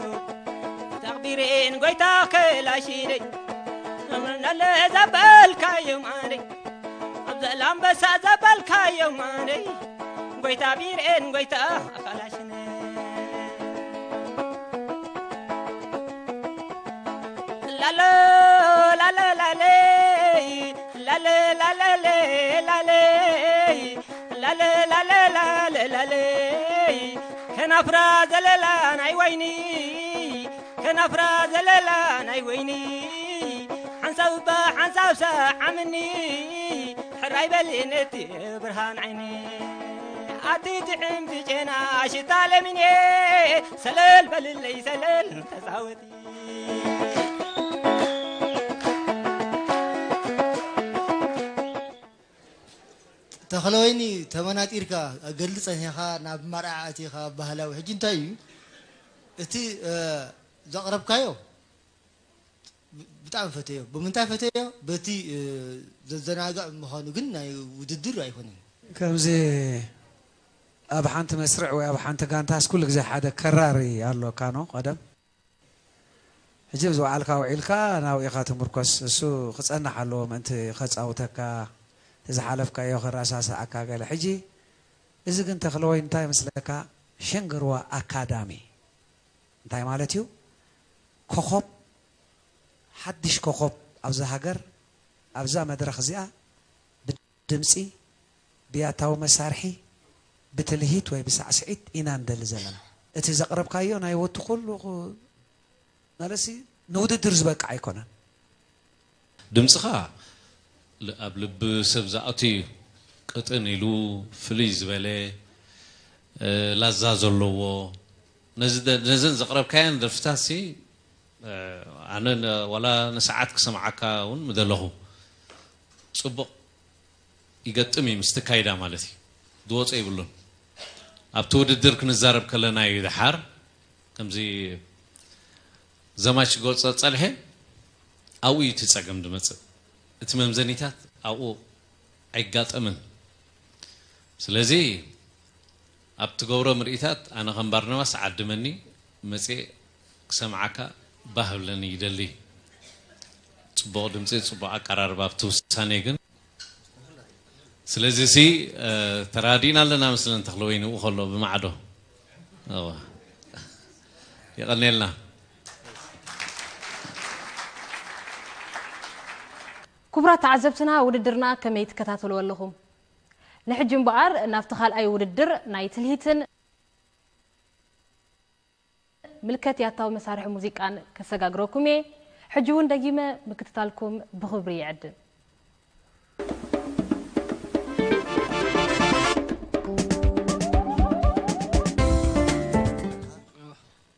ተኽቢሬን ጎይታ ከላሽደይ። ላለ ዘበልካዮ ማረይ። ኣብ ዘላምበሳ ዘበልካዮ ማረይ። ጎይታ ቢሬን ጎይታ ካላሽነ። ላሎ፣ ላለ፣ ላለ፣ ላለ፣ ላለ፣ ላለ፣ ላለ፣ ላለ፣ ላለ፣ ላለ፣ ከናፍራ ዘለላ ናይ ወይኒ፣ ከናፍራ ዘለላ ናይ ወይኒ፣ ሓንሳብ እባ ሓንሳብ ሰዓምኒ፣ ሕራይ በሊ ነቲ ብርሃን ዓይኒ። ኣቲ ጥዕምቲ ጨና ሽታ ለሚኔ፣ ሰለል በልለይ ሰለል ተጻወቲ። ተኽለወይኒ ተመናጢርካ ገልጸን ኢኻ ናብ መርዓ ኣቲኻ ባህላዊ። ሕጂ እንታይ እዩ እቲ፣ እ፣ ዘቕረብካዮ? ብ-፣ ብጣዕሚ ፈተዮ። ብምንታይ ፈተዮ? በቲ፣ እ፣ ዘዘናግዕ ምዃኑ ግን ናይ ውድድር ኣይኮነን። ከምዚ ኣብ ሓንቲ መስርዕ ወይ ኣብ ሓንቲ ጋንታስ ኩሉ ግዜ ሓደ ከራሪ ኣሎካ ኖ ቀደም ሕጂ ኣብዚ ባዕልካ ውዒልካ ናብኡ ኢኻ ትምርኮስ። እሱ ክጸንሕ ኣለዎ ምእንቲ ከጻውተካ፣ እቲ ዝሓለፍካዮ ከረሳስኣካ ገለ። ሕጂ እዚ ግን ተኽለወይኒ እንታይ ይመስለካ? ሸንገርዋ ኣካዳሚ እንታይ ማለት እዩ? ኮኾብ፣ ሓድሽ ኮኾብ ኣብዛ ሃገር፣ ኣብዛ መድረኽ እዚኣ ብድምጺ፣ ብያታዊ መሳርሒ፣ ብትልሂት ወይ ብሳዕስዒት ኢና ንደሊ ዘለና። እቲ ዘቕረብካዮ ናይ ወቱ ኩሉ ኹ-፣ ማለትሲ ንውድድር ዝበቅዕ ኣይኮነን። ድምፅኻ ል-፣ ኣብ ልቢ ሰብ ዝኣቱ እዩ። ቅጥን ኢሉ ፍልይ ዝበለ፣ እ፣ ላዛ ዘለዎ። ነዚ ደ-፣ ነዘን ዘቕረብካየን ደርፍታትሲ፣ እ፣ ኣነ ነ-፣ ዋላ ንሰዓት ክሰምዓካ እውን ምደለኹ። ፅቡቕ ይገጥም እዩ ምስቲ ካይዳ ማለት እዩ። ዝወፀ ይብሉን። ኣብቲ ውድድር ክንዛረብ ከለና እዩ ደሓር ከምዚ ዘማች ክገልፆ ዝፀንሐ ኣብኡ እዩ እቲ ፀገም ዝመፅእ። እቲ መምዘኒታት ኣብኡ ኣይጋጠምን። ስለዚ ኣብ ትገብሮ ምርኢታት ኣነ ከም ባርናባስ ዓድመኒ መፅየ ክሰምዓካ ባህ ብለኒ ይደሊ። ፅቡቕ ድምፂ፣ ፅቡቕ ኣቀራርባ ኣብቲ ውሳኔ ግን ስለዚ ሲ ተራዲእና ኣለና መስለን ተኽለወይኒ ኡ ከሎ ብማዕዶ። እወ። የቐንየልና። ክቡራት ተዓዘብትና ውድድርና ከመይ ትከታተልዎ ኣለኹም? ንሕጂ እምበኣር ናብቲ ካልኣይ ውድድር ናይ ትልሂትን ምልከት ያታዊ መሳርሒ ሙዚቃን ከሰጋግረኩም እየ። ሕጂ እውን ደጊመ ምክትታልኩም ብኽብሪ ይዕድም።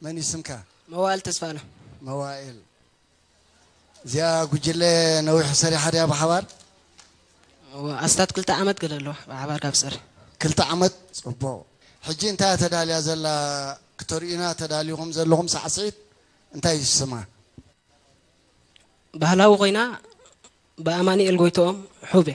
መን እዩ ስምካ? መዋእል ተስፋለ። መዋእል። እዚኣ ጉጅለ ነዊሕ ሰሪሓ ድያ ብሓባር? እወ፣ ኣስታት ክልተ ዓመት ገለ ኣለዋ ብሓባር ካብ ሰሪ። ክልተ ዓመት? ጽቡቕ። ሕጂ እንታይ እያ ተዳልያ ዘላ? ክተርእዩና ተዳሊኹም ዘለኹም ሳዕስዒት እንታይ እዩ ስማ? ባህላዊ ኮይና ብኣማኑኤል ጎይትኦም ሑቤ።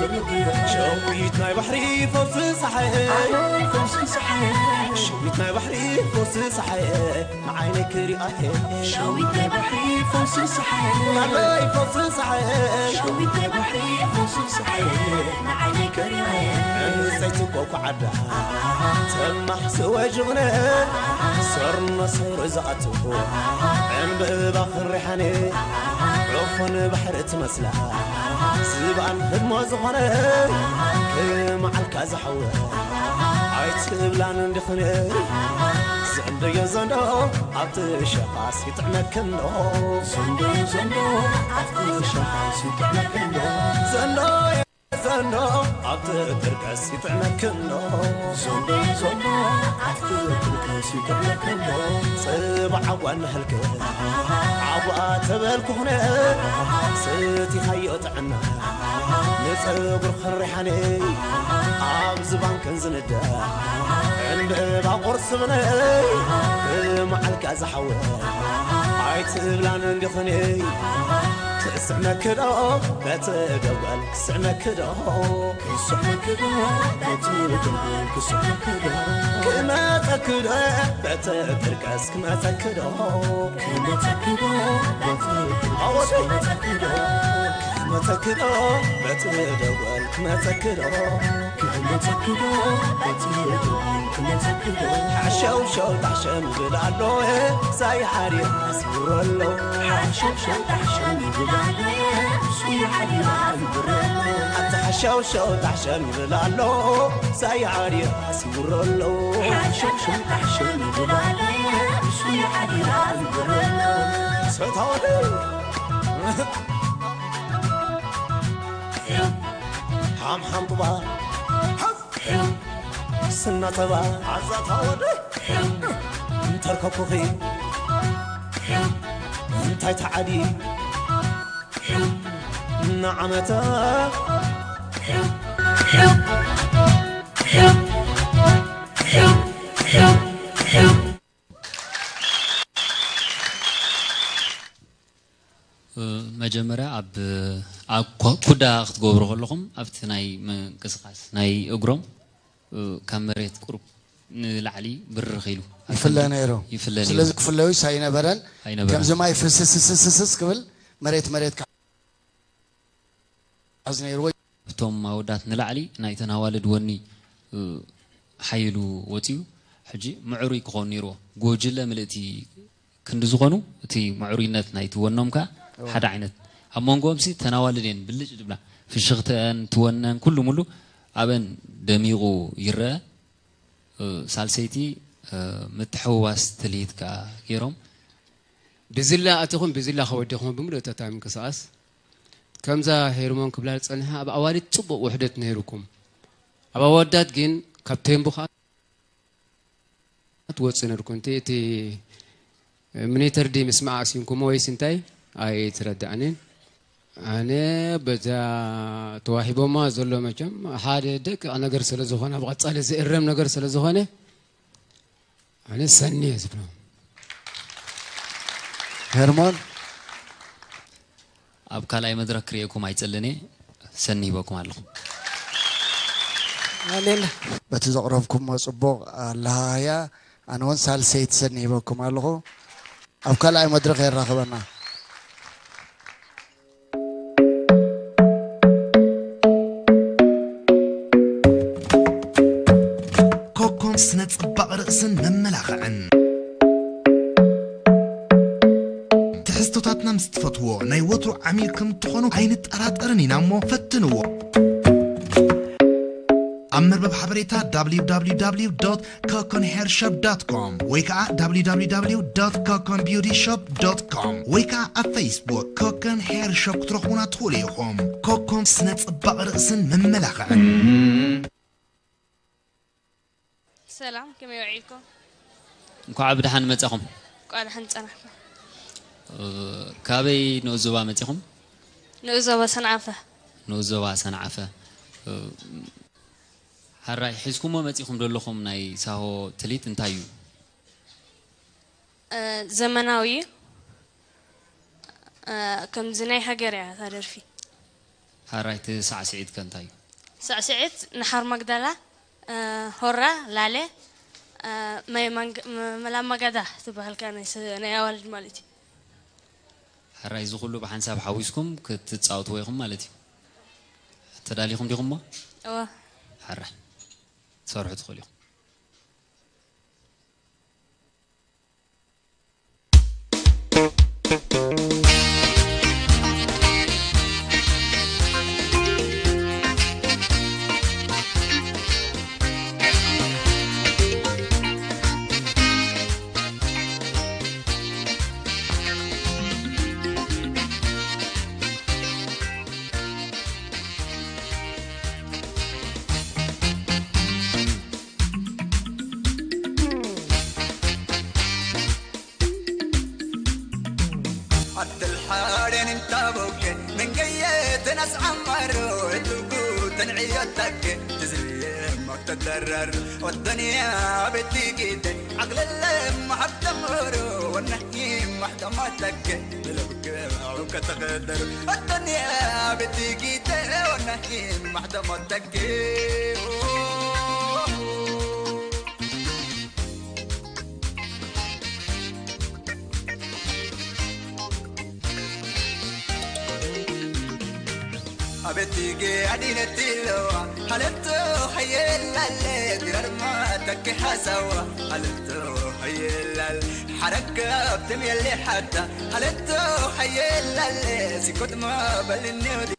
ሸዊት ናይ ባሕሪ ፈውሲ ጸሓየ፣ ሸዊት ናይ ባሕሪ ፈውሲ ጸሓየ፣ ንዓይነይ ክሪኣየ። ሸዊት ናይ ባሕሪ ፈውሲ ጸሓየ፣ ናተይ ፈውሲ ጸሓየ፣ ሸዊት ናይ ባሕሪ ፈውሲ ጸሓየ፣ ንዓይነይ ክሪኣየ። ዕንፀይቲ ኮኮ ዓዳ ተማሕስወ ጅግነ፣ ሰርኖ ሰውሪ ዝኣትዎ ዕምበባ ክንሪሓነ፣ ዑፉን ባሕሪ ትመስላ ዝባን ህድሞ ዝኾነ፣ ክመዓልካ ዝሓወ ኣይትብላን እንዲኽነ። ዘንዶዮ ዘንዶ ኣብቲ ሸኻስ ይጥዕመክን ዶ? ዘንዶዮ ዘንዶ ኣብቲ ሸኻስ ይጥዕመክን ዶ? ዘንዶ ዘንዶ ኣብቲ ጥርቀስ ይጥዕመክን ዶ? ዘንዶ ዘንዶ ኣብቲ ጥርቀስ ይጥዕመክን ዶ? ጽባሕ ዓጓ ንህልክ ዓጓ ተበልኩ ኹነ፣ ሰቲኻዮ ጥዕና ንጸጉርኽን ሪሓነ፣ ኣብ ዝባንክን ዝንደ ዕምበባ ቁርሲ ብነ፣ ብመዓልካ ዝሓወ ኣይትብላን እንዲኽን። ክስዕመክዶ በቲ ደጓል ክስዕመክዶ? ክስዕመክዶ በቲ ደጓል ክስዕመክዶ? ክመጸክዶ በቲ ጥርቀስ ክመጸክዶ? ክመጸክዶ በቲ ጥርቀስ ክመጸክዶ? ክመጸክዶ በቲ ደጓል ክመጸክዶ? ክመጸክዶ በቲ ደጓል ክመጸክዶ? ሓሸው ሸው ታሸም ይብል ኣሎ ሳይ ሓዲር ኣስምሮ ኣሎ። ሓሸው ሸው ታሸም ይብል ኣሎ ሳይ ሓዲር ኣስምሮ ኣሎ። ኣታ ሓሸው ሸው ታሸም ይብል ኣሎ ሳይ ሓዲር ኣስምሮ ኣሎ። ሓሸው ሸው ታሸም ይብል ኣሎ ሳይ ሓዲር ኣስምሮ ኣሎ። ሰታወደ ሓምሓም ጥባ ስናተባ ዓዛታ ወደ እንተርከኩኺ እንታይ ተዓዲ ንዓመታ መጀመርያ ኣብ ኣብ ኩ- ኩዳ ክትገብሩ ከለኹም ኣብቲ ናይ ምንቅስቃስ ናይ እግሮም ካብ መሬት ቁሩብ ንላዕሊ ብርኽ ኢሉ ይፍለ ነይሩ። ይፍለ ነይሩ። ስለዚ ክፍለዩስ ኣይነበረን። ኣይነበረን። ከምዚ ማይ ፍስስስስስ ክብል መሬት መሬት ክሓዝ ነይርዎ። እቶም ኣወዳት ንላዕሊ ናይተን ኣዋልድ ወኒ ሓይሉ ወፂኡ ሕጂ ምዕሩይ ክኾን ነይርዎ። ጎጅለ ምልእቲ ክንዲ ዝኾኑ እቲ ምዕሩይነት ናይቲ ወኖም ከኣ ሓደ ዓይነት ኣብ መንጎኦም ሲ ተናዋልድ እየን ብልጭ ድብላ ፍሽኽተአን ትወነን ኩሉ ሙሉ ኣብአን ደሚቑ ይረአ። ሳልሰይቲ ምትሕውዋስ ትልሂት ከኣ ገይሮም። ብዝላ ኣቲኹም ብዝላ ከወዲኹም ብምሉእ ተታ ምንቅስቓስ ከምዛ ሄርሞን ክብላ ዝጸንሐ ኣብ ኣዋልድ ጽቡቕ ውሕደት ነይሩኩም። ኣብ ኣወዳት ግን ካብ ቴምቡ ከኣ ትወጽእ ነርኩ። እንቲ እቲ ሚኒተር ዲ ምስማዕ ኣሲንኩሞ ወይስ እንታይ ኣይትረዳእንን። ኣነ በዛ ተዋሂቦማ ዘሎ መቸም ሓደ ደቂቕ ነገር ስለ ዝኾነ ኣብ ቐጻሊ ዝእረም ነገር ስለ ዝኾነ ኣነ ሰኒ እየ ዝብሎ። ሄርሞን ኣብ ካልኣይ መድረክ ክርእየኩም ኣይጽልን እየ። ሰኒ ሂበኩም ኣለኹ። ኣሜን። በቲ ዘቕረብኩሞ ጽቡቕ ኣለሃያ ኣነ እውን ሳልሰይቲ ሰኒ ሂበኩም ኣለኹ። ኣብ ካልኣይ መድረኽ የራኽበና። ኮኮን ስነ ጽባቕ ርእስን መመላኽዕን። ትሕዝቶታትና ምስ ትፈትዎ ናይ ወትሩ ዓሚል ከም እትኾኑ ኣይንጠራጠርን ኢና እሞ ፈትንዎ። ኣብ መርበብ ሓበሬታ www ኮኮን ሄር ሾፕ ዶት ኮም ወይ ከዓ www ኮኮን ቢዩቲ ሾፕ ዶት ኮም ወይ ከዓ ኣብ ፌስቡክ ኮኮን ሄር ሾፕ ክትረኽቡና ትኽእሉ ኢኹም። ኮኮን ስነ ጽባቕ ርእስን መመላኽዕን። ሰላም፣ ከመይ ውዒልኩም? እንኳዕ ብደሓን መጻኹም። እንኳዕ ደሓን ጸናሕኩም። እ፣ ካበይ ንኡስ ዞባ መጺኹም? ንኡስ ዞባ ሰንዓፈ። ንኡስ ዞባ ሰንዓፈ። እ፣ ሕራይ፣ ሒዝኩሞ መጺኹም ዘለኹም ናይ ሳሆ ትልሂት እንታይ እዩ? እ፣ ዘመናዊ እዩ። እ፣ ከምዚ ናይ ሃገር እያ እታ ደርፊ። ሓራይ እቲ ሳዕስዒት ከ እንታይ እዩ? ሳዕስዒት ንሓር ማግዳላ፣ እ፣ ሆራ፣ ላሌ፣ እ፣ ማይ ማንግ-፣ መ-፣ መላማጋዳ ትበሃል ከኣ ናይ ስ-፣ ናይ ኣዋልድ ማለት እዩ። ሓራይ እዚ ኩሉ ብሓንሳብ ሓዊስኩም ክትጻወትዎ ኢኹም ማለት እዩ። ተዳሊኹም ዲኹም እሞ? እወ። ሓራይ ትሰርሑ ትኽእሉ ኢኹም። عبد الحالين انت بوكي من قيت ناس عمر وتقول تنعيتك تزري ما تتضرر والدنيا بتيجي عقل اللي ما حد تمر والنهي ما حد ما تك لبك وكتقدر الدنيا بتيجي والنهي ما حد ما تك أبتيجي أدينة تلوى هل انتو هيلال دير ما تكي حسوا هل انتو هيلال حركة بتميل لي حتى هل انتو هيلال سكوت ما بلني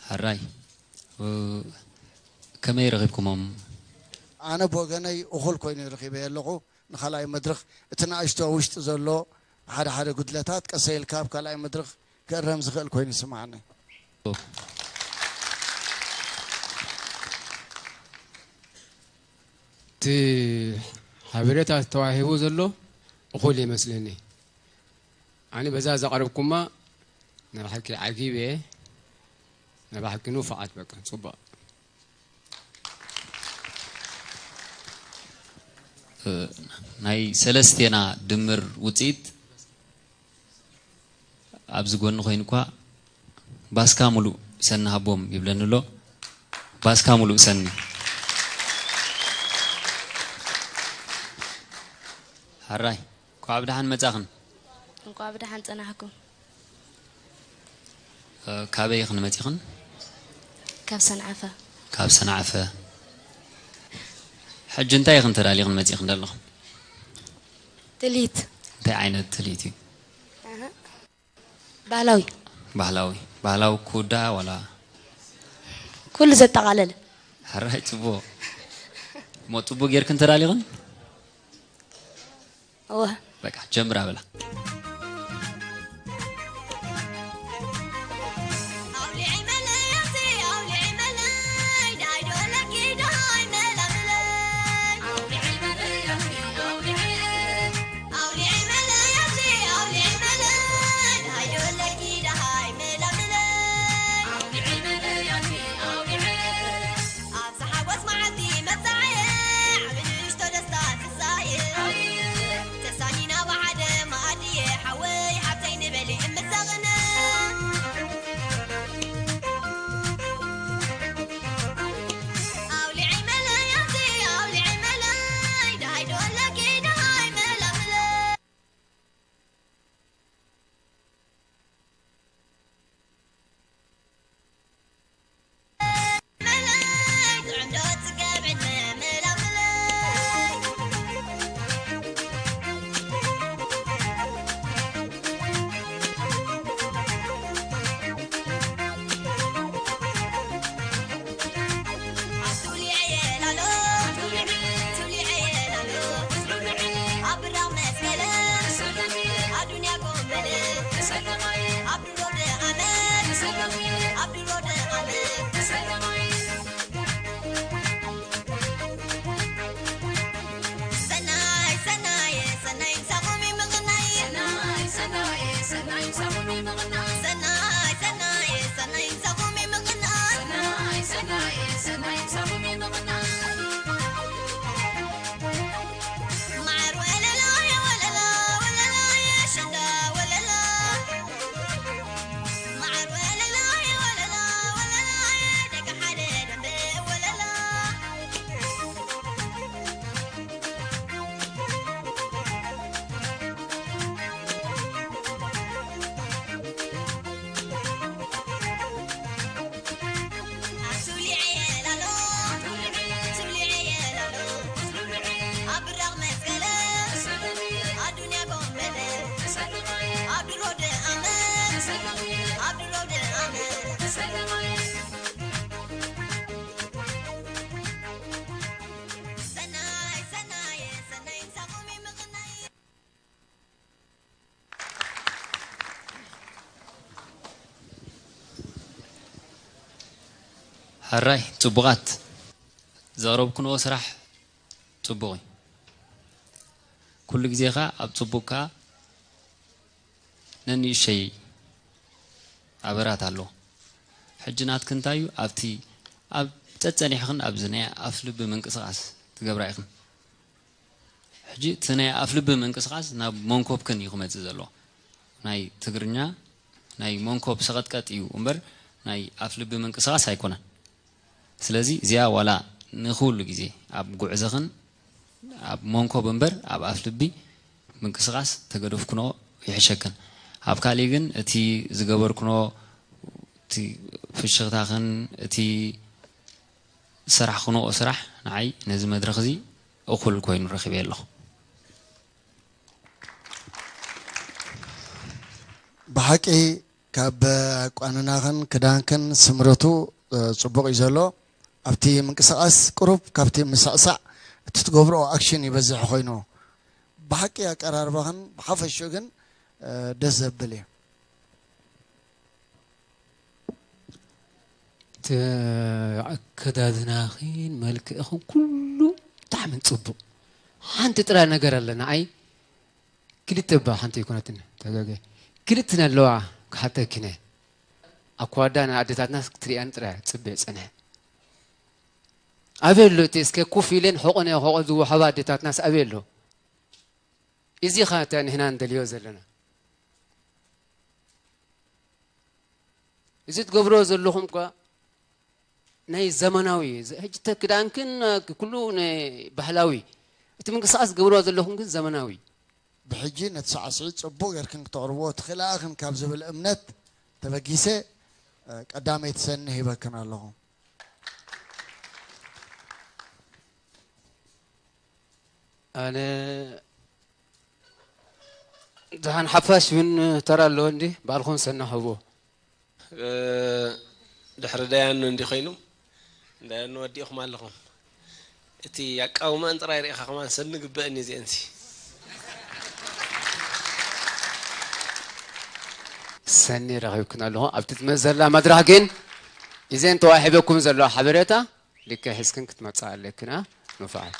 ሕራይ ከመይ ረኺብኩሞም? ኣነ ብወገነይ እኹል ኮይኑ ረኺበዮ ኣለኹ። ንኻልኣይ መድረኽ እቲ ንኣሽቶ ውሽጢ ዘሎ ሓደ ሓደ ጉድለታት ቀሰ ኢልካ ኣብ ካልኣይ መድረኽ ክእረም ዝኽእል ኮይኑ ይስምዓኒ። እቲ ሓበሬታ ተዋሂቡ ዘሎ እኹል ይመስለኒ። ኣነ በዛ ዘቕረብኩማ ናይ ብሓቂ ዓጊበ እየ። ናይ ብሓቂ ንፉዓት በቃ ጽቡቕ። ናይ ሰለስቴና ድምር ውፅኢት ኣብዚ ጎኒ ኮይኑ እኳ ባስካ ሙሉእ ሰኒ ሃቦም ይብለኒ ኣሎ። ባስካ ሙሉእ ሰኒ። ሓራይ እንኳዕ ብደሓን መጻኽን። እንኳዕ ብደሓን ጸናሕኩም። ካበይ ኢኽን መጺኽን? ካብ ሰንዓፈ። ካብ ሰንዓፈ። ሕጂ እንታይ ኢኽን ተዳሊኽን መጺኽን ዘለኽን? ትልሂት። እንታይ ዓይነት ትልሂት እዩ? ባህላዊ። ባህላዊ። ባህላዊ ኩዳ ዋላ? ኩሉ ዘጠቓለለ። ሕራይ ጽቡቕ። እሞ ጽቡቕ ጌርክን ተዳሊኽን? እወ። በቃ ጀምራ በላ። ኣብዛ ሓጎስ መዓልቲ መብጽዓየ፣ ዓቢ ንእሽቶ ደስታ ትንሳኤ። ተሳኒና ብሓደ መኣድየ፣ ሓወይ ሓብተይ ንበሊ እምሰቕነ። ኣውሊዐይ መለያቲ፣ ኣውሊዐይ መለይ፣ ደሃይ ደወለኪ፣ ደሃይ መላምለ። ሕራይ ጽቡቓት፣ ዘቕረብኩንዎ ስራሕ ጽቡቕ እዩ። ኩሉ ግዜ ኸኣ ኣብ ጽቡቕ ከኣ ነንእሸይ ኣበራት ኣለዎ። ሕጂ ናትክን እንታይ እዩ? ኣብቲ ኣብ ጸጸኒሕኽን ኣብዚ ናይ ኣፍ ልቢ ምንቅስቓስ ትገብራ ኢኽን። ሕጂ እቲ ናይ ኣፍ ልቢ ምንቅስቓስ ናብ መንኮብክን እዩ ክመጽእ ዘለዎ። ናይ ትግርኛ ናይ መንኮብ ሰቐጥቀጥ እዩ እምበር ናይ ኣፍ ልቢ ምንቅስቓስ ኣይኮነን። ስለዚ እዚኣ ዋላ ንኹሉ ግዜ ኣብ ጉዕዞኽን ኣብ መንኮብ እምበር ኣብ ኣፍ ልቢ ምንቅስቓስ ተገደፍክኖ ይሕሸክን። ኣብ ካሊእ ግን እቲ ዝገበርክኖ እቲ ፍሽኽታኽን እቲ ዝሰራሕክንኦ ስራሕ ንዓይ ነዚ መድረኽ እዚ እኹል ኮይኑ ረኺበዮ ኣለኹ። ብሓቂ ካብ ኣቋንናኽን ክዳንክን ስምረቱ፣ እ፣ ጽቡቕ እዩ ዘሎ። ኣብቲ ምንቅስቓስ ቁሩብ ካብቲ ምስዕሳዕ እቲ ትገብርኦ ኣክሽን ይበዝሕ ኮይኑ፣ ብሓቂ ኣቀራርባኽን ብሓፈሽኡ ግን፣ እ፣ ደስ ዘብል እዩ። እቲ ኣከዳድናኺን መልክዕኽን ኩሉ ብጣዕሚ ጽቡቕ። ሓንቲ ጥራይ ነገር ኣለ ንዓይ ክልተ እባ ሓንቲ ኣይኮነትን ተጋገ ክልተ ኣለዋ ክሓተኪነ ኣኳዳ ናይ ኣዴታትና ክትሪኣን ጥራይ ጽበ ጸንሐ ኣበይ ኣሎ እቲ እስከ ኮፍ ኢለን ሕቆነ ሕቆ ዝወሃባ ኣዴታትናስ ኣበይ ኣሎ? እዚ ኸ ንሕና እንደልዮ ዘለና እዚ ትገብሮ ዘለኹም እኳ ናይ ዘመናዊ እዚ ሕጂ ተክዳንክን ኩሉ ናይ ባህላዊ እቲ ምንቅስቃስ ትገብርዋ ዘለኹም ግን ዘመናዊ ብሕጂ ነቲ ሳዕስዒት ጽቡቕ ጌርክን ክተቕርብዎ ትኽእላ ኢኽን ካብ ዝብል እምነት ተበጊሰ ቀዳመይቲ ሰኒ ሂበክን ኣለኹ። ኣነ ደሓን ሓፋሽ እውን ተራ ኣለዎ እንዲ ባዕልኹም ሰናኸብዎ። ድሕሪ ዳያኑ እንዲ ኮይኑ ዳያኑ ወዲእኹም ኣለኹም። እቲ ኣቃውማን ጥራይ ርኢኻ ከማን ሰኒ ግበእኒ እዚአንሲ። ሰኒ ረኺብክን ኣለኹ። ኣብቲ ትመጽእ ዘላ መድረኽ ግን እዘን ተዋሂበኩም ዘለዋ ሓበሬታ ልክዕ ሒዝክን ክትመጻ ኣለክና። ንፉዓት።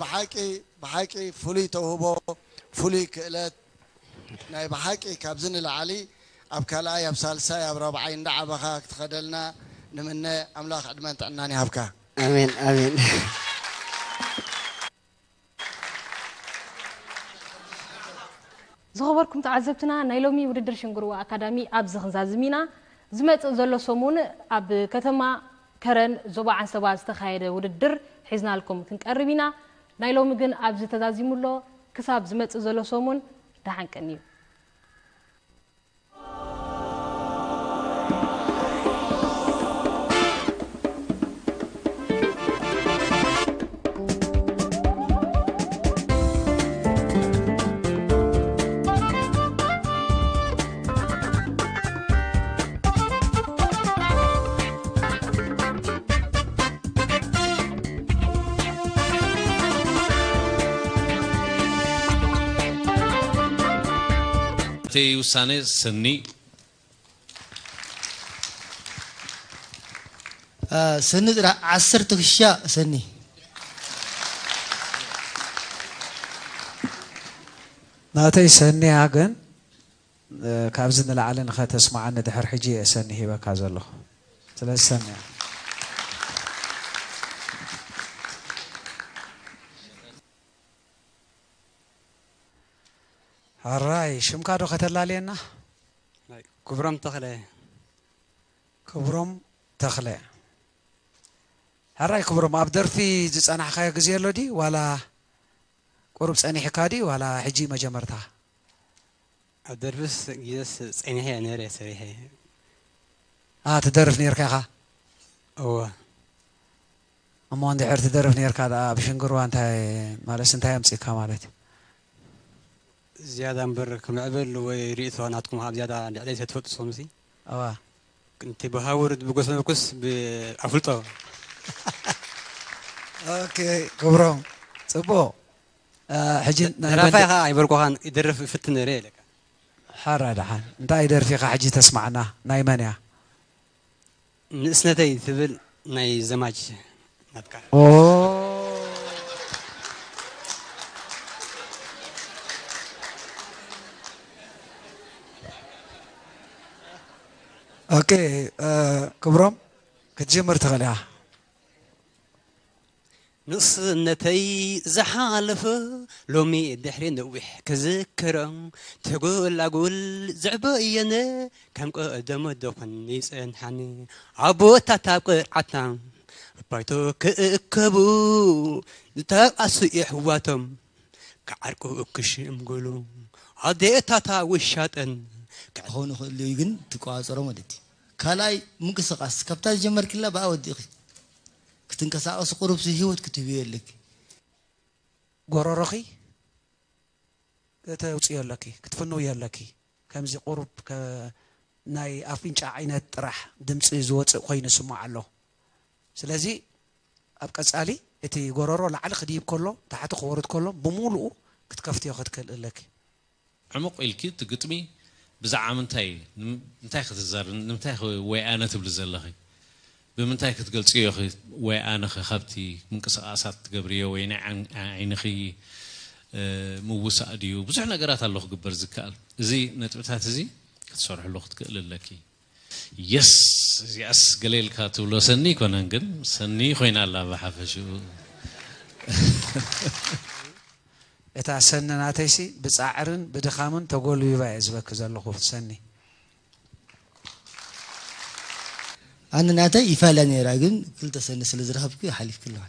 ብሓቂ ብሓቂ ፍሉይ ተውህቦ፣ ፍሉይ ክእለት፣ ናይ ብሓቂ ካብዚ ንላዕሊ ኣብ ካልኣይ፣ ኣብ ሳልሳይ፣ ኣብ ራብዓይ እንዳዓበኻ ክትኸደልና ንምነ። ኣምላኽ ዕድመን ጥዕናን ይሃብካ። ኣሜን፣ ኣሜን። ዝኸበርኩም ተዓዘብትና፣ ናይ ሎሚ ውድድር ሽንግርዋ ኣካዳሚ ኣብዚ ክንዛዝም ኢና። ዝመጽእ ዘሎ ሰሙን ኣብ ከተማ ከረን ዞባ ዓንሰባ ዝተኻየደ ውድድር ሒዝናልኩም ክንቀርብ ኢና። ናይ ሎሚ ግን ኣብዚ ተዛዚሙ ኣሎ። ክሳብ ዝመጽእ ዘሎ ሰሙን ደሓን ቀንዩ። እቲ ውሳነ ሰኒ። አ፣ ሰኒ ጥራሕ ዓሰርተ ክሻ ሰኒ። ናተይ ሰኒ እያ፣ ግን፣ እ፣ ካብዚ ንላዕሊ ንኸተስምዓኒ ድሕር ሕጂ እየ ሰኒ ሂበካ ዘለኹ። ስለዚ ሰኒ እያ። ሕራይ፣ ሽምካ ዶ ከተላልየና? ናይ ክብሮም ተኽለ። ክብሮም ተኽለ። ሕራይ ክብሮም፣ ኣብ ደርፊ ዝጸናሕካዮ ግዜ ኣሎ ድዩ? ዋላ ቁሩብ ጸኒሕካ ድዩ? ዋላ ሕጂ መጀመርታ? ኣብ ደርፍስ ግዜስ ጸኒሐ እየ ነይረ፣ ሰሪሐ። አ፣ ትደርፍ ነይርካ ኢኻ? እወ። እሞ እንድሕር ትደርፍ ነይርካ ደኣ፣ ኣብ ሽንግርዋ እንታይ፣ ማለትስ እንታይ ኣምጺእካ ማለት እዩ? ዝያዳ እምበር ክምዕብል ወይ ርእይቶ ናትኩም ካብ ዝያዳ ልዕለይ ተትፈልጡ ሰሙሲ። እዋ። ክንቲ ብሃውር ብጎስመርኩስ ብኣፍልጦ። ኦኬ፣ ክብሮም፣ ጽቡቕ። አ፣ ሕጂ ናይ ደራፋይ በንድ ኸዓ ኣይበልኩኻን፣ ይደርፍ ይፍትን ነይረ ኢለካ። ሓራ ደሓን። እንታይ ደርፊ ኢኻ ሕጂ ተስማዕና? ናይ መን እያ? ንእስነተይ ትብል ናይ ዘማች ናትካ። ኦ። ኦኬ፣ እ፣ ክብሮም፣ ክትጅምር ትኽእል ኢኻ። ንእስነተይ ዝሓለፈ ሎሚ ድሕሪ ነዊሕ ክዝክሮ፣ ተጎላጉል ዝዕበየነ ከም ቀደሙ ደኾን ይጸንሓኒ። ኣቦታት ኣብ ቅርዓታ ባይቶ ክእከቡ ዝተቓሱ የሕዋቶም ክዓርቁ ክሽምግሉ ኣዴታታ ውሻጠን ክኾኑ ይኽእሉ እዩ፣ ግን ትቆጻጸሮ ማለት እዩ። ካልኣይ ምንቅስቓስ ካብታ ዝጀመርክላ ብኣ ወዲእኺ ክትንቀሳቐሲ ቁሩብ ህይወት ክትህብዮ ኣለኪ። ጎረሮኺ ከተውፅዮ ኣለኪ፣ ክትፍንውዮ ኣለኪ። ከምዚ ቁሩብ ከ-፣ ናይ ኣፍንጫ ዓይነት ጥራሕ ድምፂ ዝወፅእ ኮይኑ ይስማዕ ኣሎ። ስለዚ ኣብ ቀፃሊ እቲ ጎረሮ ላዕሊ ክድይብ ከሎ፣ ታሕቲ ክወርድ ከሎ፣ ብምሉኡ ክትከፍትዮ ክትክእል ኣለኪ። ዕሙቕ ኢልኪ እቲ ግጥሚ ብዛዕባ ምንታይ፣ ንም-፣ እንታይ ክትዛር-፣ ንምንታይ ኸ ወይ ኣነ ትብሊ ዘለኺ? ብምንታይ ክትገልጽዮ ኢኺ? ወይ ኣነኸ ካብቲ ምንቅስቓሳት ትገብርዮ ወይ ናይ ዓይን-፣ ዓይንኺ፣ እ፣ ምውሳእ ድዩ? ብዙሕ ነገራት ኣሎ ክግበር ዝከኣል። እዚ ነጥብታት እዚ ክትሰርሕሉ ክትክእል ኣለኪ። የስ፣ እዚኣስ ገለ ኢልካ ትብሎ ሰኒ ኣይኮነን፣ ግን ሰኒ ኮይና ኣላ ብሓፈሽኡ። እታ ሰኒ ናተይሲ ብጻዕርን ብድኻምን ተጎልቢባ እየ ዝበኪ ዘለኹ ሰኒ። ኣነ ናተይ ይፋላ ነይራ፣ ግን ክልተ ሰኒ ስለ ዝረኸብኩ ሓሊፍኪ ኣለኹ።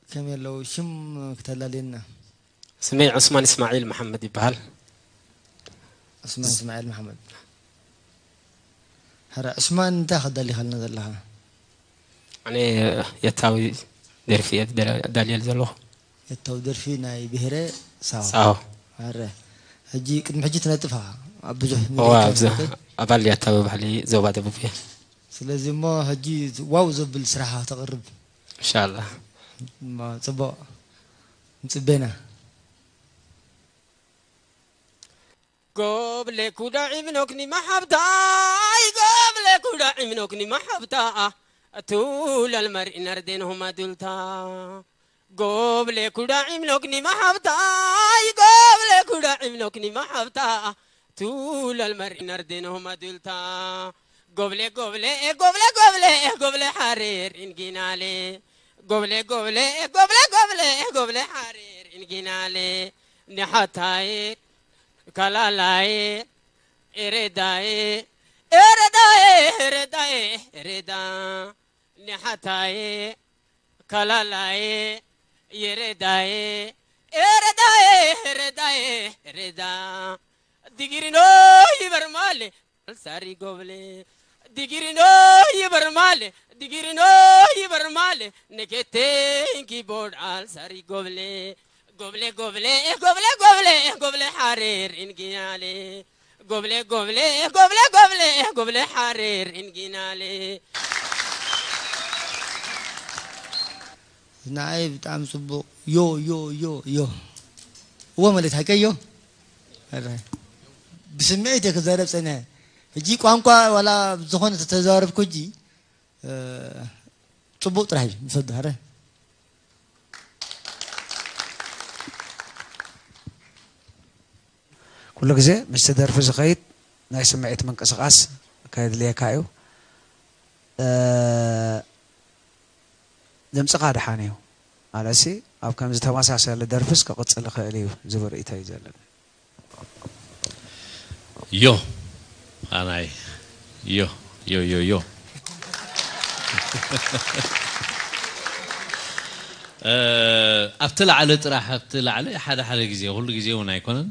ከመይ ኣለዉ? ሽም ክተላልየና? ስመይ ዑስማን እስማዒል መሓመድ ይበሃል። ዑስማን እስማዒል መሓመድ። ሕረ ዑስማን፣ እንታይ ከዳሊኻልና ዘለኻ? ኣነ የታዊ ደርፊ እየ ደላ-፣ ዳልየል ዘለኹ። የታዊ ደርፊ ናይ ብሄረ ሳሆ። ሳሆ። ሕረ፣ ሕጂ፣ ቅድሚ ሕጂ ትነጥፍ ኢኻ ኣብ ብዙሕ እዋ፣ መድረኻት ኣብዚ ትነጥፍ። ኣባል የታዊ ባህሊ ዞባ ደቡብ እየ። ስለዚ እሞ ሕጂ ዋው ዘብል ስራሕ ከተቕርብ። ኢንሻላህ። እሞ ጽቡቕ። ንጽበና። ጎብለ ኩዳ ዒምኖክኒ ማሓብታይ፣ ጎብለ ኩዳ ዒምኖክኒ ማሓብታ፣ ቱለል መርኢነር ዴንሆማ ዱልታ። ጎብለ ኩዳ ዒምኖክኒ ማሓብታይ፣ ጎብለ ኩዳ ዒምኖክኒ ማሓብታ፣ ቱለል መርኢነር ዴንሆማ ዱልታ። ጎብለ፣ ጎብለ፣ ኤ፣ ጎብለ፣ ጎብለ፣ ኤ፣ ጎብለ ሓሬር ኢንጊናሌ። ጎብለ፣ ጎብለ፣ ኤ፣ ጎብለ፣ ጎብለ፣ ኤ፣ ጎብለ ሓሬር ኢንጊናሌ። ንሓታይ ካላላይ ኤረዳይ፣ ኤረዳይ፣ ኤረዳይ፣ ኤረዳ። ንሓታይ ካላላይ የረዳይ፣ ኤረዳይ፣ ኤረዳይ፣ ኤረዳ። ዲግሪኖ ይበርማል ኣልሳሪ ጎብሌ፣ ዲግሪኖ ይበርማል፣ ዲግሪኖ ይበርማል፣ ነኬቴን ኪቦርድ ኣልሳሪ ጎብሌ፣ ጎብሌ፣ ጎብሌ፣ ጎብሌ፣ ጎብሌ፣ ጎብሌ ሓሬር ኢንጊናሌ፣ ጎብሌ፣ ጎብሌ፣ ጎብሌ፣ ጎብሌ፣ ጎብሌ ሓሬር ኢንጊናሌ። ንዓይ ብጣዕሚ ጽቡቕ። ዮ፣ ዮ፣ ዮ፣ ዮ። እወ ማለት ሃቀዮ። ኣረ። ብስምዒት እየ ክዛረብ ጸኒሐ። ሕጂ ቋንቋ ዋላ ዝኾነ ተተዛረብኩ ሕጂ፣ እ፣ ጽቡቕ ጥራሕ እዩ ንሰዱ። ኣረ። ኩሉ ግዜ ምስቲ ደርፊ ዝኸይድ ናይ ስምዒት ምንቅስቓስ ከየድልየካ እዩ። እ፣ ድምጽኻ ደሓን እዩ። ማለትሲ ኣብ ከምዚ ተመሳሳሊ ደርፍስ ክቕጽል ይኽእል እዩ ዝብል ርእይቶ እዩ ዘለኒ። ዮ፣ ኣናይ፣ ዮ፣ ዮ፣ ዮ፣ ዮ። እ፣ ኣብቲ ላዕሊ ጥራሕ፣ ኣብቲ ላዕሊ ሓደ ሓደ ግዜ፣ ኩሉ ግዜ እውን ኣይኮነን፣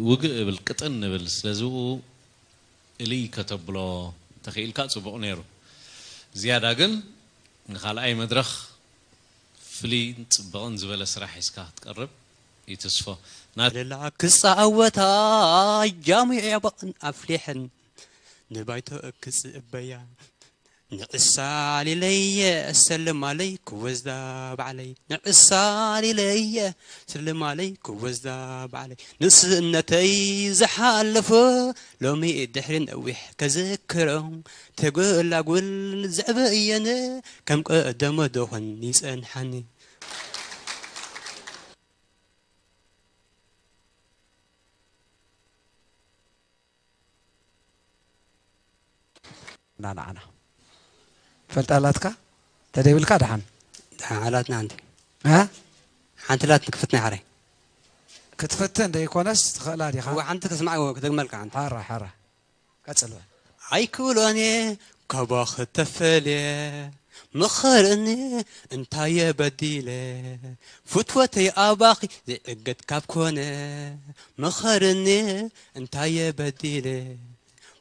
ውግእ እብል፣ ቅጥን ንብል፣ ስለዚ ብኡ እልይ ከተብሎ እንተኽኢልካ ጽቡቕ ነይሩ። ዝያዳ ግን ንኻልኣይ መድረኽ ፍሉይን ጽብቕን ዝበለ ስራሕ ሒዝካ ክትቀርብ ይትስፎ። ና-፣ ለላ ክጻወታ ጃሚዕ ያበቕን ኣፍሊሕን ንባይቶ ክጽበያ ንዕሳ ሊለየ ሰልማለይ ክወዝዳ ባዕለይ ንዕሳ ሊለየ ስልማለይ ክወዝዳ ባዕለይ ንስእነተይ ዝሓለፎ ሎሚ ድሕሪ ነዊሕ ከዘክሮ ተጎላጉል ዘዕበየነ ከም ቀደሞ ዶኾን ይጸንሓኒ። እና ንዓና ፈልጣ ኣላትካ ተደይብልካ ደሓን ደሓን ኣላትና ሓንቲ እ ሓንቲ ላት ክፍትና ሓረይ ክትፍትን ደይኮነስ ትኽእላ ዲኻ? እዋ ሓንቲ ክስማዕ ክትግመልካ ሓንቲ ሓራ ሓራ ቀጽልወ። ኣይክእሎን እየ ካባኺ ተፈልየ፣ ምኸርኒ እንታይ እየ በዲለ? ፍትወተይ ኣባኺ ዘይዕገት ካብ ኮነ፣ ምኸርኒ እንታይ እየ በዲለ?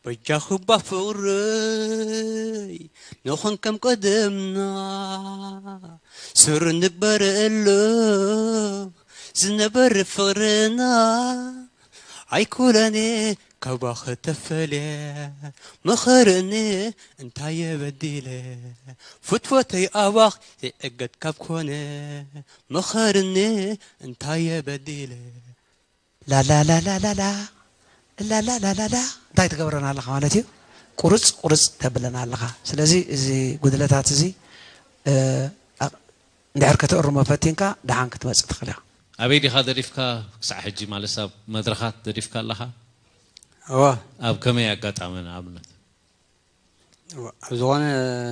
በጃኺ እባ ፍቕረይ ንኹን ከም ቀደምና፣ ስሩ ንግበር እሎ ዝነበረ ፍቕርና። ኣይኩለኔ ካባኺ ተፈልየ፣ ምኸርኒ እንታይ እየ በዲለ? ፍትወተይ ኣባኺ ዘይዕገት ካብ ኮነ፣ ምኸርኒ እንታይ እየ በዲለ? ላላላላላላ፣ ላላላላላ፣ እንታይ ትገብረና ኣለኻ ማለት እዩ? ቁርጽ ቁርጽ ተብለና ኣለኻ። ስለዚ እዚ ጉድለታት እዚ፣ እ፣ ኣ-፣ እንድሕር ከተእርሞ ፈቲንካ፣ ደሓን ክትመጽእ ትኽእል ኢኻ። ኣበይ ዲኻ ደሪፍካ? ክሳዕ ሕጂ ማለት ኣብ መድረኻት ደሪፍካ ኣለኻ? እዋ። ኣብ ከመይ ኣጋጣሚ ንኣብነት? እዋ፣ ኣብ ዝኾነ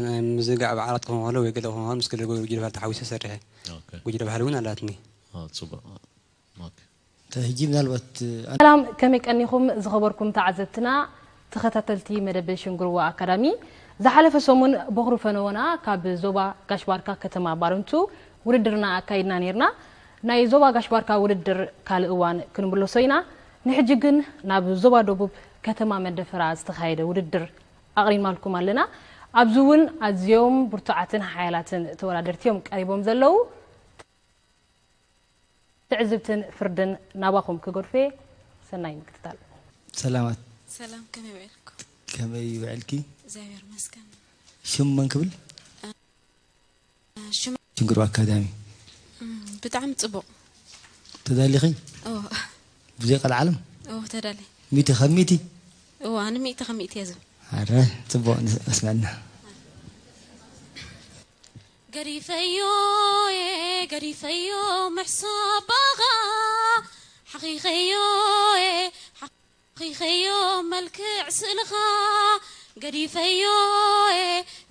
ናይ ምዝንጋዕ በዓላት ክኸውን ከሎ ወይ ገለ ክኸውን ከሎ ምስ ገለ ጉጅለ ባህሊ ተሓዊሰ ሰሪሐ። ኦኬ። ጉጅለ ባህሊ እውን ኣላትኒ። ኦ፣ ጽቡቕ። ኦኬ። ሕጂ ምናልባት፣ እ፣ ሰላም፣ ከመይ ቀኒኹም ዝኸበርኩም ተዓዘብትና፣ ተኸታተልቲ መደብ ሽንግርዋ ኣካዳሚ? ዝሓለፈ ሰሙን በኹሪ ፈነወና ካብ ዞባ ጋሽ ባርካ ከተማ ባረንቱ ውድድርና ኣካይድና ነይርና። ናይ ዞባ ጋሽ ባርካ ውድድር ካልእ እዋን ክንምለሶ ኢና። ንሕጂ ግን ናብ ዞባ ደቡብ ከተማ መንደፈራ ዝተኻየደ ውድድር ኣቕሪብናልኩም ኣለና። ኣብዚ እውን ኣዝዮም ብርቱዓትን ሓያላትን ተወዳደርቲ እዮም ቀሪቦም ዘለዉ። ትዕዝብትን ፍርድን ናባኹም ክገድፎ እየ። ሰናይ ምክትታል። ሰላማት። ሰላም፣ ከመይ ውዒልኩም? ከመይ ውዒልኪ? እግዚኣብሔር ይመስገን። ሽም መን ክብል? ሽም ሽንግሩ ኣካዳሚ። እም፣ ብጣዕሚ ጽቡቕ። ተዳሊኺ? እዎ። ብዘይ ቀልዓለም? እዎ፣ ተዳሊ። ሚእቲ ካብ ሚእቲ? እዎ፣ ኣነ ሚእቲ ካብ ሚእቲ እየ ዝብል። ኣረ፣ ጽቡቕ፣ ንስ-፣ ኣስምዐና። ገዲፈዮ እየ፣ ገዲፈዮ ምሕሳባኻ፣ ሓኺኸዮ እየ፣ ሓኺኸዮ መልክዕ ስእልኻ፣ ገዲፈዮ እየ፣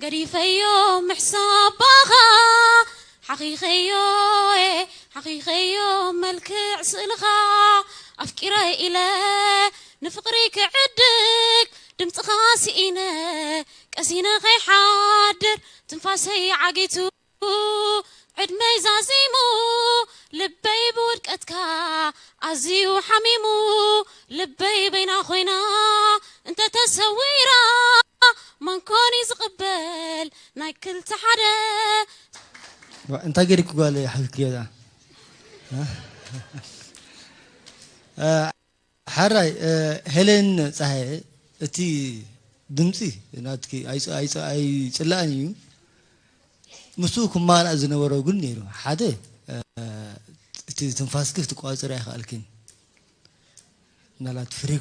ገዲፈዮ ምሕሳባኻ፣ ሓኺኸዮ እየ፣ ሓኺኸዮ መልክዕ ስእልኻ፣ ኣፍቂረ ኢለ ንፍቕሪ ክዕድግ፣ ድምፅኻ ስኢነ ቀሲነ ከይሓድር፣ ትንፋሰይ ዓጊቱ ዕድመይ ዛዚሙ፣ ልበይ ብውድቀትካ ኣዝዩ ሓሚሙ፣ ልበይ በይና ኮይና እንተተሰዊራ፣ መን ኮን እዩ ዝቕበል ናይ ክልተ ሓደ? ዋ፣ እንታይ ገይርኪ ጓለይ ሓኪኪ እዛ? እ፣ ሓራይ፣ እ፣ ሄለን ጸሃየ፣ እቲ ድምጺ ናትኪ ኣይጽ-፣ ኣይጽ-፣ ኣይጽላእን እዩ። ምስኡ ክማላእ ዝነበሮ ግን ነይሩ። ሓደ፣ እ፣ እቲ ትንፋስኪ ክትቋጽሪ ኣይከኣልኪን። ምናልባት ፍሪጎ